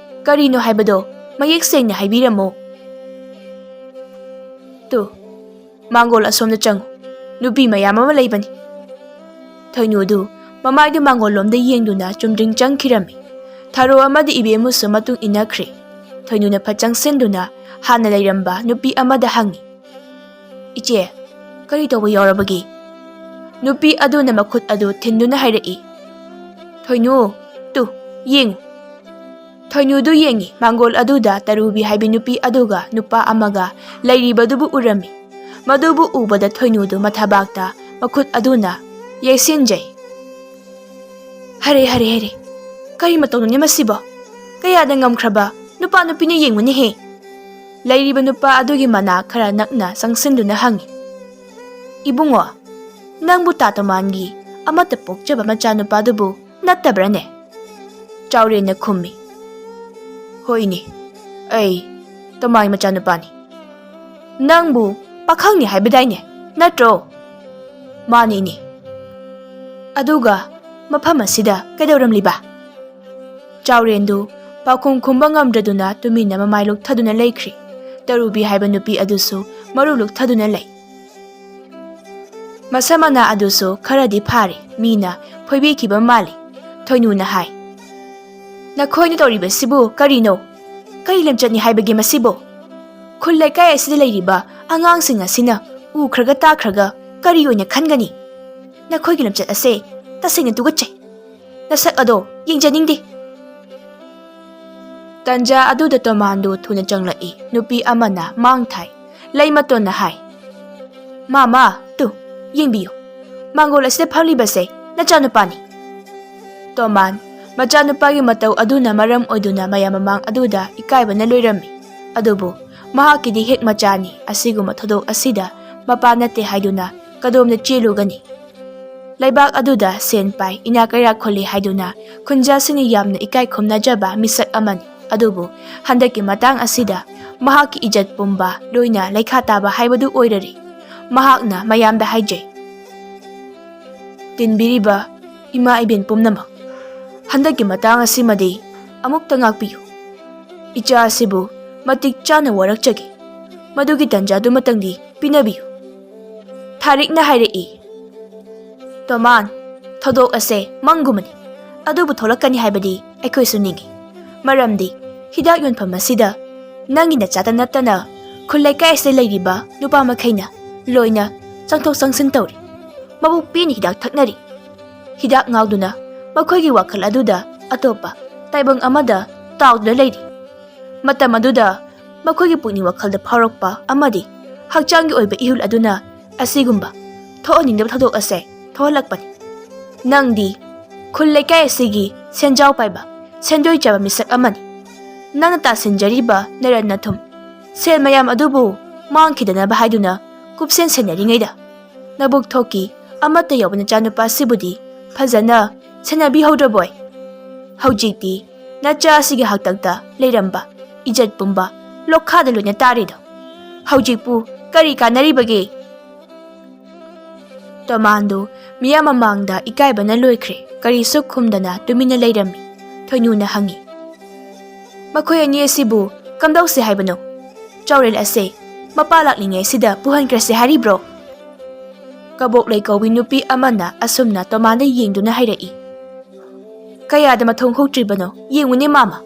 ꯀꯔꯤꯅꯣ ꯍꯥꯏꯕꯗꯣ ꯃꯌꯦꯛ ꯁꯦꯡꯅ ꯍꯥꯏꯕꯤꯔꯝꯃꯣ꯫" "ꯇꯨ, ꯃꯥꯡꯒꯣꯜ ꯑꯁꯣꯝꯗ ꯆꯪꯉꯨ꯫ ꯅꯨꯄꯤ ꯃꯌꯥꯝ ꯑꯃ ꯂꯩꯕꯅꯤ꯫" ꯊꯣꯏꯅꯨꯗꯨ ꯃꯃꯥꯏꯗꯨ ꯃꯥꯡꯒꯣꯜ ꯂꯣꯝꯗ ꯌꯦꯡꯗꯨꯅ ꯆꯨꯝꯗ꯭ꯔꯤꯡ ꯆꯪꯈꯤꯔꯝꯃꯤ꯫ ꯊꯔꯣ ꯑꯃꯗꯤ ꯏꯕꯦꯝꯃꯨꯁꯨ ꯃꯇꯨꯡ ꯏꯟꯅꯈ꯭ꯔꯦ꯫ ꯊꯣꯏꯅꯨꯅ ꯐꯠ ꯆꯪꯁꯤꯟꯗꯨꯅ ꯍꯥꯟꯅ ꯂꯩꯔꯝꯕ ꯅꯨꯄꯤ ꯑꯃꯗ ꯍꯪꯉꯤ, "ꯏꯆꯦ, ꯀꯔꯤ ꯇꯧꯕ ꯌꯥꯎꯔꯕꯒꯦ?" ꯅꯨꯄꯤ ꯑꯗꯨꯅ ꯃꯈꯨꯠ ꯑꯗꯨ ꯊꯤꯟꯗꯨꯅ ꯍꯥꯏꯔꯛꯏ, "ꯊꯣꯏꯅꯨ, ꯇꯨ, ꯌꯦꯡꯉꯨ꯫" ꯊꯣꯏꯅꯨꯗꯨ ꯌꯦꯡꯉꯤ꯫ ꯃꯥꯡꯒꯣꯜ ꯑꯗꯨꯗ ꯇꯔꯨꯕꯤ ꯍꯥꯏꯕꯤ ꯅꯨꯄꯤ ꯑꯗꯨꯒ ꯅꯨꯄꯥ ꯑꯃꯒ ꯂꯩꯔꯤꯕꯗꯨꯕꯨ ꯎꯔꯝꯃꯤ꯫ ꯃꯗꯨꯕꯨ ꯎꯕꯗ ꯊꯣꯏꯅꯨꯗꯨ ꯃꯊꯕꯥꯛꯇ ꯃꯈꯨꯠ ꯑꯗꯨꯅ ꯌꯩꯁꯤꯟꯖꯩ꯫ "ꯍꯔꯦ, ꯍꯔꯦ, ꯍꯔꯦ! ꯀꯔꯤ ꯃꯇꯧꯅꯣꯅꯦ ꯃꯁꯤꯕꯣ? ꯀꯌꯥꯗ ꯉꯝꯈ꯭ꯔꯕ ꯅꯨꯄꯥ ꯅꯨꯄꯤꯅ ꯌꯦꯡꯉꯨꯅꯦꯍꯦ!" ꯂꯩꯔꯤꯕ ꯅꯨꯄꯥ ꯑꯗꯨꯒꯤ ꯃꯅꯥꯛ ꯈꯔ ꯅꯛꯅ ꯆꯪꯁꯤꯟꯗꯨꯅ ꯍꯪꯉꯤ, "ꯏꯕꯨꯡꯉꯣ, ꯅꯪꯕꯨ ꯇꯥ ꯇꯣꯃꯥꯟꯒꯤ ꯑꯃꯠꯇ ꯄꯣꯛꯆꯕ ꯃꯆꯥꯅꯨꯄꯥꯗꯨꯕꯨ ꯅꯠꯇꯕ꯭ꯔꯥꯅꯦ?" ꯆꯥꯎꯔꯦꯟꯅ ꯈꯨꯝꯃꯤ, "ꯍꯣꯏꯅꯦ, ꯑꯩ ꯇꯣꯃꯥꯟ ꯃꯆꯥꯅꯨꯄꯥꯅꯤ꯫ ꯅꯪꯕꯨ ꯄꯥꯈꯪꯅꯤ ꯍꯥꯏꯕꯗꯥꯏꯅꯦ, ꯅꯠꯇ꯭ꯔꯣ?" "ꯃꯥꯅꯤꯅꯦ꯫ ꯑꯗꯨꯒ ꯃꯐꯝ ꯑꯁꯤꯗ ꯀꯩꯗꯧꯔꯝꯂꯤꯕ?" ꯆꯥꯎꯔꯦꯟꯗꯨ ꯄꯥꯎꯈꯨꯝ ꯈꯨꯝꯕ ꯉꯝꯗ꯭ꯔꯗꯨꯅ ꯇꯨꯃꯤꯟꯅ ꯃꯃꯥꯏ ꯂꯨꯛꯊꯗꯨꯅ ꯂꯩꯈ꯭ꯔꯤ꯫ ꯇꯔꯨꯕꯤ ꯍꯥꯏꯕ ꯅꯨꯄꯤ ꯑꯗꯨꯁꯨ ꯃꯔꯨ ꯂꯨꯛꯊꯗꯨꯅ ꯂꯩ꯫ ꯃꯁꯝ ꯃꯅꯥ ꯑꯗꯨꯁꯨ ꯈꯔꯗꯤ ꯐꯥꯔꯦ, ꯃꯤꯅ ꯐꯣꯏꯕꯤꯈꯤꯕ ꯃꯥꯜꯂꯤ꯫ ꯊꯣꯏꯅꯨꯅ ꯍꯥꯏ, "ꯅꯈꯣꯏꯅ ꯇꯧꯔꯤꯕꯁꯤꯕꯨ ꯀꯔꯤꯅꯣ? ꯀꯔꯤ ꯂꯝꯆꯠꯅꯤ ꯍꯥꯏꯕꯒꯦ ꯃꯁꯤꯕꯨ? ꯈꯨꯜ ꯂꯩꯀꯥꯏ ꯑꯁꯤꯗ ꯂꯩꯔꯤꯕ ꯑꯉꯥꯡꯁꯤꯡ ꯑꯁꯤꯅ ꯎꯈ꯭ꯔꯒ ꯇꯥꯈ꯭ꯔꯒ ꯀꯔꯤ ꯑꯣꯏꯅ ꯈꯟꯒꯅꯤ? ꯅꯈꯣꯏꯒꯤ ꯂꯝꯆꯠ ꯑꯁꯦ ꯇꯁꯦꯡꯅ ꯇꯨꯀꯠꯆꯩ꯫ ꯅꯁꯛ ꯑꯗꯣ ꯌꯦꯡꯖꯅꯤꯡꯗꯦ꯫" ꯇꯟꯖꯥ ꯑꯗꯨꯗ ꯇꯣꯃꯥꯟꯗꯨ ꯊꯨꯅ ꯆꯪꯂꯛꯏ꯫ ꯅꯨꯄꯤ ꯑꯃꯅ ꯃꯥꯡ ꯊꯥꯏ꯫ ꯂꯩꯃꯇꯣꯟꯅ ꯍꯥꯏ, "ꯃꯥꯃꯥ, ꯇꯨ, ꯌꯦꯡꯕꯤꯌꯨ꯫ ꯃꯥꯡꯒꯣꯜ ꯑꯁꯤꯗ ꯐꯝꯂꯤꯕꯁꯦ ꯅꯆꯥꯅꯨꯄꯥꯅꯤ꯫" ꯇꯣꯃꯥꯟ, ꯃꯆꯥꯅꯨꯄꯥꯒꯤ ꯃꯇꯧ ꯑꯗꯨꯅ ꯃꯔꯝ ꯑꯣꯏꯗꯨꯅ ꯃꯌꯥꯝ ꯃꯃꯥꯡ ꯑꯗꯨꯗ ꯏꯀꯥꯏꯕꯅ ꯂꯣꯏꯔꯝꯃꯤ꯫ ꯑꯗꯨꯕꯨ ꯃꯍꯥꯛꯀꯤꯗꯤ ꯍꯦꯛ ꯃꯆꯥꯅꯤ꯫ ꯑꯁꯤꯒꯨꯝꯕ ꯊꯧꯗꯣꯛ ꯑꯁꯤꯗ ꯃꯄꯥ ꯅꯠꯇꯦ ꯍꯥꯏꯗꯨꯅ ꯀꯗꯣꯝꯗ ꯆꯦꯜꯂꯨꯒꯅꯤ? ꯂꯩꯕꯥꯛ ꯑꯗꯨꯗ ꯁꯦꯟ ꯄꯥꯏ, ꯏꯅꯥꯛ ꯀꯩꯔꯥꯛ ꯈꯨꯜꯂꯤ ꯍꯥꯏꯗꯨꯅ ꯈꯨꯟꯖꯥꯁꯤꯡꯅ ꯌꯥꯝꯅ ꯏꯀꯥꯏ ꯈꯨꯝꯅꯖꯕ ꯃꯤꯁꯛ ꯑꯃꯅꯤ꯫ ꯑꯗꯨꯕꯨ ꯍꯟꯗꯛꯀꯤ ꯃꯇꯥꯡ ꯑꯁꯤꯗ ꯃꯍꯥꯛꯀꯤ ꯏꯖꯠ ꯄꯨꯝꯕ ꯂꯣꯏꯅ ꯂꯩꯈꯥ ꯇꯥꯕ ꯍꯥꯏꯕꯗꯨ ꯑꯣꯏꯔꯔꯦ꯫ ꯃꯍꯥꯛꯅ ꯃꯌꯥꯝꯗ ꯍꯥꯏꯖꯩ, "ꯇꯤꯟꯕꯤꯔꯤꯕ ꯏꯃꯥ ꯏꯕꯦꯟ ꯄꯨꯝꯅꯃꯛ, ꯍꯟꯗꯛꯀꯤ ꯃꯇꯥꯡ ꯑꯁꯤꯃꯗꯤ ꯑꯃꯨꯛꯇ ꯉꯥꯛꯄꯤꯌꯨ꯫ ꯏꯆꯥ ꯑꯁꯤꯕꯨ ꯃꯇꯤꯛ ꯆꯥꯅ ꯋꯥꯔꯛꯆꯒꯦ꯫ ꯃꯗꯨꯒꯤ ꯇꯟꯖꯥꯗꯨꯃꯇꯪꯗꯤ ꯄꯤꯅꯕꯤꯌꯨ꯫" ꯊꯥꯔꯤꯛꯅ ꯍꯥꯏꯔꯛꯏ, "ꯇꯣꯃꯥꯟ, ꯊꯧꯗꯣꯛ ꯑꯁꯦ ꯃꯪꯒꯨꯝꯕꯅꯤ꯫ ꯑꯗꯨꯕꯨ ꯊꯣꯛꯂꯛꯀꯅꯤ ꯍꯥꯏꯕꯗꯤ ꯑꯩꯈꯣꯏꯁꯨ ꯅꯤꯡꯏ꯫ ꯃꯔꯝꯗꯤ ꯍꯤꯗꯥꯛ ꯌꯣꯟꯐꯝ ꯑꯁꯤꯗ ꯅꯪꯒꯤ ꯅꯆꯥꯇ ꯅꯠꯇꯅ ꯈꯨꯜ ꯂꯩꯀꯥꯏ ꯑꯁꯤꯗ ꯂꯩꯔꯤꯕ ꯅꯨꯄꯥ ꯃꯈꯩꯅ ꯂꯣꯏꯅ ꯆꯪꯊꯣꯛ ꯆꯪꯁꯤꯟ ꯇꯧꯔꯤ꯫ ꯃꯕꯨꯛ ꯄꯦꯟꯅ ꯍꯤꯗꯥꯛ ꯊꯛꯅꯔꯤ꯫ ꯍꯤꯗꯥꯛ ꯉꯥꯎꯗꯨꯅ ꯃꯈꯣꯏꯒꯤ ꯋꯥꯈꯜ ꯑꯗꯨꯗ ꯑꯇꯣꯞꯄ ꯇꯥꯏꯕꯪ ꯑꯃꯗ ꯇꯥꯎꯗꯨꯅ ꯂꯩꯔꯤ꯫ ꯃꯇꯝ ꯑꯗꯨꯗ ꯃꯈꯣꯏꯒꯤ ꯄꯨꯛꯅꯤꯡ ꯋꯥꯈꯜꯗ ꯐꯥꯎꯔꯛꯄ ꯑꯃꯗꯤ ꯍꯛꯆꯥꯡꯒꯤ ꯑꯣꯏꯕ ꯏꯍꯨꯜ ꯑꯗꯨꯅ ꯑꯁꯤꯒꯨꯝꯕ ꯊꯣꯛꯍꯟꯅꯤꯡꯗꯕ ꯊꯧꯗꯣꯛ ꯑꯁꯦ ꯊꯣꯛꯍꯜꯂꯛꯄꯅꯤ꯫ ꯅꯪꯗꯤ ꯈꯨꯜ ꯂꯩꯀꯥꯏ ꯑꯁꯤꯒꯤ ꯁꯦꯟꯖꯥꯎ ꯄꯥꯏꯕ, ꯁꯦꯟꯗꯣꯏ ꯆꯥꯕ ꯃꯤꯁꯛ ꯑꯃꯅꯤ꯫ ꯅꯪꯅ ꯇꯥꯁꯤꯟꯖꯔꯤꯕ ꯅꯔꯟ ꯅꯊꯨꯝ, ꯁꯦꯜ ꯃꯌꯥꯝ ꯑꯗꯨꯕꯨ ꯃꯥꯡꯈꯤꯗꯅꯕ ꯍꯥꯏꯗꯨꯅ ꯀꯨꯞꯁꯦꯟ ꯁꯦꯟꯅꯔꯤꯉꯩꯗ, ꯅꯕꯨꯛ ꯊꯣꯛꯀꯤ ꯑꯃꯠꯇ ꯌꯥꯎꯕ ꯅꯆꯥꯅꯨꯄꯥꯁꯤꯕꯨꯗꯤ ꯐꯖꯅ ꯁꯦꯟꯅꯕꯤꯍꯧꯗ꯭ꯔꯕꯣꯏ? ꯍꯧꯖꯤꯛꯇꯤ ꯅꯆꯥ ꯑꯁꯤꯒꯤ ꯍꯥꯛꯇꯛꯇ ꯂꯩꯔꯝꯕ ꯏꯖꯠ ꯄꯨꯝꯕ ꯂꯣꯛꯈꯥꯗ ꯂꯣꯏꯅ ꯇꯥꯔꯦꯗꯣ꯫ ꯍꯧꯖꯤꯛꯄꯨ ꯀꯔꯤ ꯀꯥꯟꯅꯔꯤꯕꯒꯦ?" ꯇꯣꯃꯥꯟꯗꯨ ꯃꯤꯌꯥꯝ ꯃꯃꯥꯡꯗ ꯏꯀꯥꯏꯕꯅ ꯂꯣꯏꯈ꯭ꯔꯦ꯫ ꯀꯔꯤꯁꯨ ꯈꯨꯝꯗꯅ ꯇꯨꯃꯤꯟꯅ ꯂꯩꯔꯝꯃꯤ꯫ ꯊꯣꯏꯅꯨꯅ ꯍꯪꯉꯤ, "ꯃꯈꯣꯏ ꯑꯅꯤ ꯑꯁꯤꯕꯨ ꯀꯝꯗꯧꯁꯦ ꯍꯥꯏꯕꯅꯣ? ꯆꯥꯎꯔꯦꯜ ꯑꯁꯦ ꯃꯄꯥ ꯂꯥꯛꯂꯤꯉꯩꯁꯤꯗ ꯄꯨꯍꯟꯈ꯭ꯔꯁꯦ ꯍꯥꯏꯔꯤꯕ꯭ꯔꯣ?" ꯀꯕꯣꯛ ꯂꯩꯀꯧꯕꯤ ꯅꯨꯄꯤ ꯑꯃꯅ ꯑꯁꯨꯝꯅ ꯇꯣꯃꯥꯟꯗ ꯌꯦꯡꯗꯨꯅ ꯍꯥꯏꯔꯛꯏ, "ꯀꯌꯥꯗ ꯃꯊꯣꯡ ꯍꯨꯛꯇ꯭ꯔꯤꯕꯅꯣ ꯌꯦꯡꯉꯨꯅꯦ ꯃꯥꯃ꯫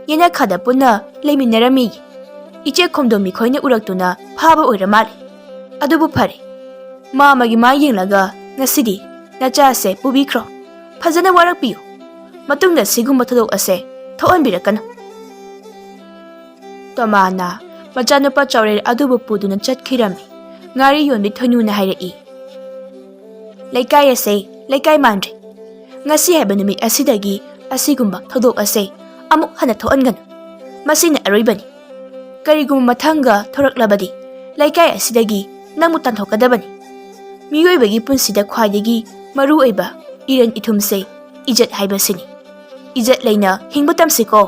ꯌꯦꯅꯈꯥꯗ ꯄꯨꯟꯅ ꯂꯩꯃꯤꯟꯅꯔꯝꯃꯤ꯫ ꯏꯆꯦ ꯈꯣꯝꯗꯣꯝꯕꯤ ꯈꯣꯏꯅ ꯎꯔꯛꯇꯨꯅ ꯐꯥꯕ ꯑꯣꯏꯔ ꯃꯥꯜꯂꯦ꯫ ꯑꯗꯨꯕꯨ ꯐꯔꯦ, ꯃꯥꯃꯒꯤ ꯃꯥ ꯌꯦꯡꯂꯒ ꯉꯁꯤꯗꯤ ꯅꯆꯥꯁꯦ ꯄꯨꯕꯤꯈ꯭ꯔꯣ꯫ ꯐꯖꯅ ꯋꯥꯔꯛꯄꯤꯌꯨ꯫ ꯃꯇꯨꯡꯗ ꯁꯤꯒꯨꯝꯕ ꯊꯧꯗꯣꯛ ꯑꯁꯦ ꯊꯣꯛꯍꯟꯕꯤꯔꯛꯀꯅꯨ꯫" ꯇꯣꯃꯥꯅ ꯃꯆꯥꯅꯨꯄꯥ ꯆꯥꯎꯔꯦꯜ ꯑꯗꯨꯕꯨ ꯄꯨꯗꯨꯅ ꯆꯠꯈꯤꯔꯝꯃꯤ꯫ ꯉꯥꯔꯤ ꯌꯣꯟꯕꯤ ꯊꯣꯏꯅꯨꯅ ꯍꯥꯏꯔꯛꯏ, "ꯂꯩꯀꯥꯏ ꯑꯁꯦ ꯂꯩꯀꯥꯏ ꯃꯥꯟꯗ꯭ꯔꯦ꯫ ꯉꯁꯤ ꯍꯥꯏꯕ ꯅꯨꯃꯤꯠ ꯑꯁꯤꯗꯒꯤ ꯑꯁꯤꯒꯨꯝꯕ ꯊꯧꯗꯣꯛ ꯑꯁꯦ ꯑꯃꯨꯛ ꯍꯟꯅ ꯊꯣꯛꯍꯟꯒꯅꯨ꯫ ꯃꯁꯤꯅ ꯑꯔꯣꯏꯕꯅꯤ꯫ ꯀꯔꯤꯒꯨꯝꯕ ꯃꯊꯪꯒ ꯊꯣꯔꯛꯂꯕꯗꯤ ꯂꯩꯀꯥꯏ ꯑꯁꯤꯗꯒꯤ ꯅꯪꯕꯨ ꯇꯥꯟꯊꯣꯛꯀꯗꯕꯅꯤ꯫ ꯃꯤꯑꯣꯏꯕꯒꯤ ꯄꯨꯟꯁꯤꯗ ꯈ꯭ꯋꯥꯏꯗꯒꯤ ꯃꯔꯨ ꯑꯣꯏꯕ ꯏꯔꯟ ꯏꯊꯨꯝꯁꯦ ꯏꯖꯠ ꯍꯥꯏꯕꯁꯤꯅꯤ꯫ ꯏꯖꯠ ꯂꯩꯅ ꯍꯤꯡꯕ ꯇꯝꯁꯤꯀꯣ꯫"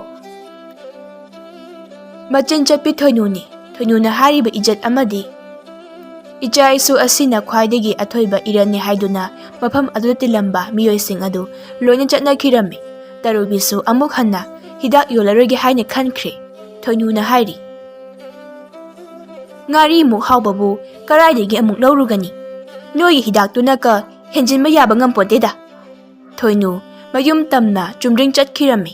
ꯃꯆꯤꯟ ꯆꯠꯄꯤ ꯊꯣꯏꯅꯨꯅꯤ꯫ ꯊꯣꯏꯅꯨꯅ ꯍꯥꯏꯔꯤꯕ ꯏꯖꯠ ꯑꯃꯗꯤ ꯏꯆꯥ ꯏꯁꯨ ꯑꯁꯤꯅ ꯈ꯭ꯋꯥꯏꯗꯒꯤ ꯑꯊꯣꯏꯕ ꯏꯔꯟꯅꯤ ꯍꯥꯏꯗꯨꯅ ꯃꯐꯝ ꯑꯗꯨꯗ ꯇꯤꯜꯂꯝꯕ ꯃꯤꯑꯣꯏꯁꯤꯡ ꯑꯗꯨ ꯂꯣꯏꯅ ꯆꯠꯅꯈꯤꯔꯝꯃꯤ꯫ ꯇꯔꯨꯕꯤꯁꯨ ꯑꯃꯨꯛ ꯍꯟꯅ ꯍꯤꯗꯥꯛ ꯌꯣꯜꯂꯔꯣꯏꯒꯦ ꯍꯥꯏꯅ ꯈꯟꯈ꯭ꯔꯦ꯫ ꯊꯣꯏꯅꯨꯅ ꯍꯥꯏꯔꯤ, "ꯉꯥꯔꯤꯃꯨꯛ ꯍꯥꯎꯕꯕꯨ ꯀꯔꯥꯏꯗꯒꯤ ꯑꯃꯨꯛ ꯂꯧꯔꯨꯒꯅꯤ? ꯅꯣꯏꯒꯤ ꯍꯤꯗꯥꯛꯇꯨꯅꯀ ꯍꯦꯟꯖꯤꯟꯕ ꯌꯥꯕ ꯉꯝꯄꯣꯟꯇꯦꯗ꯫" ꯊꯣꯏꯅꯨ ꯃꯌꯨꯝ ꯇꯝꯅ ꯆꯨꯝꯗ꯭ꯔꯤꯡ ꯆꯠꯈꯤꯔꯝꯃꯤ꯫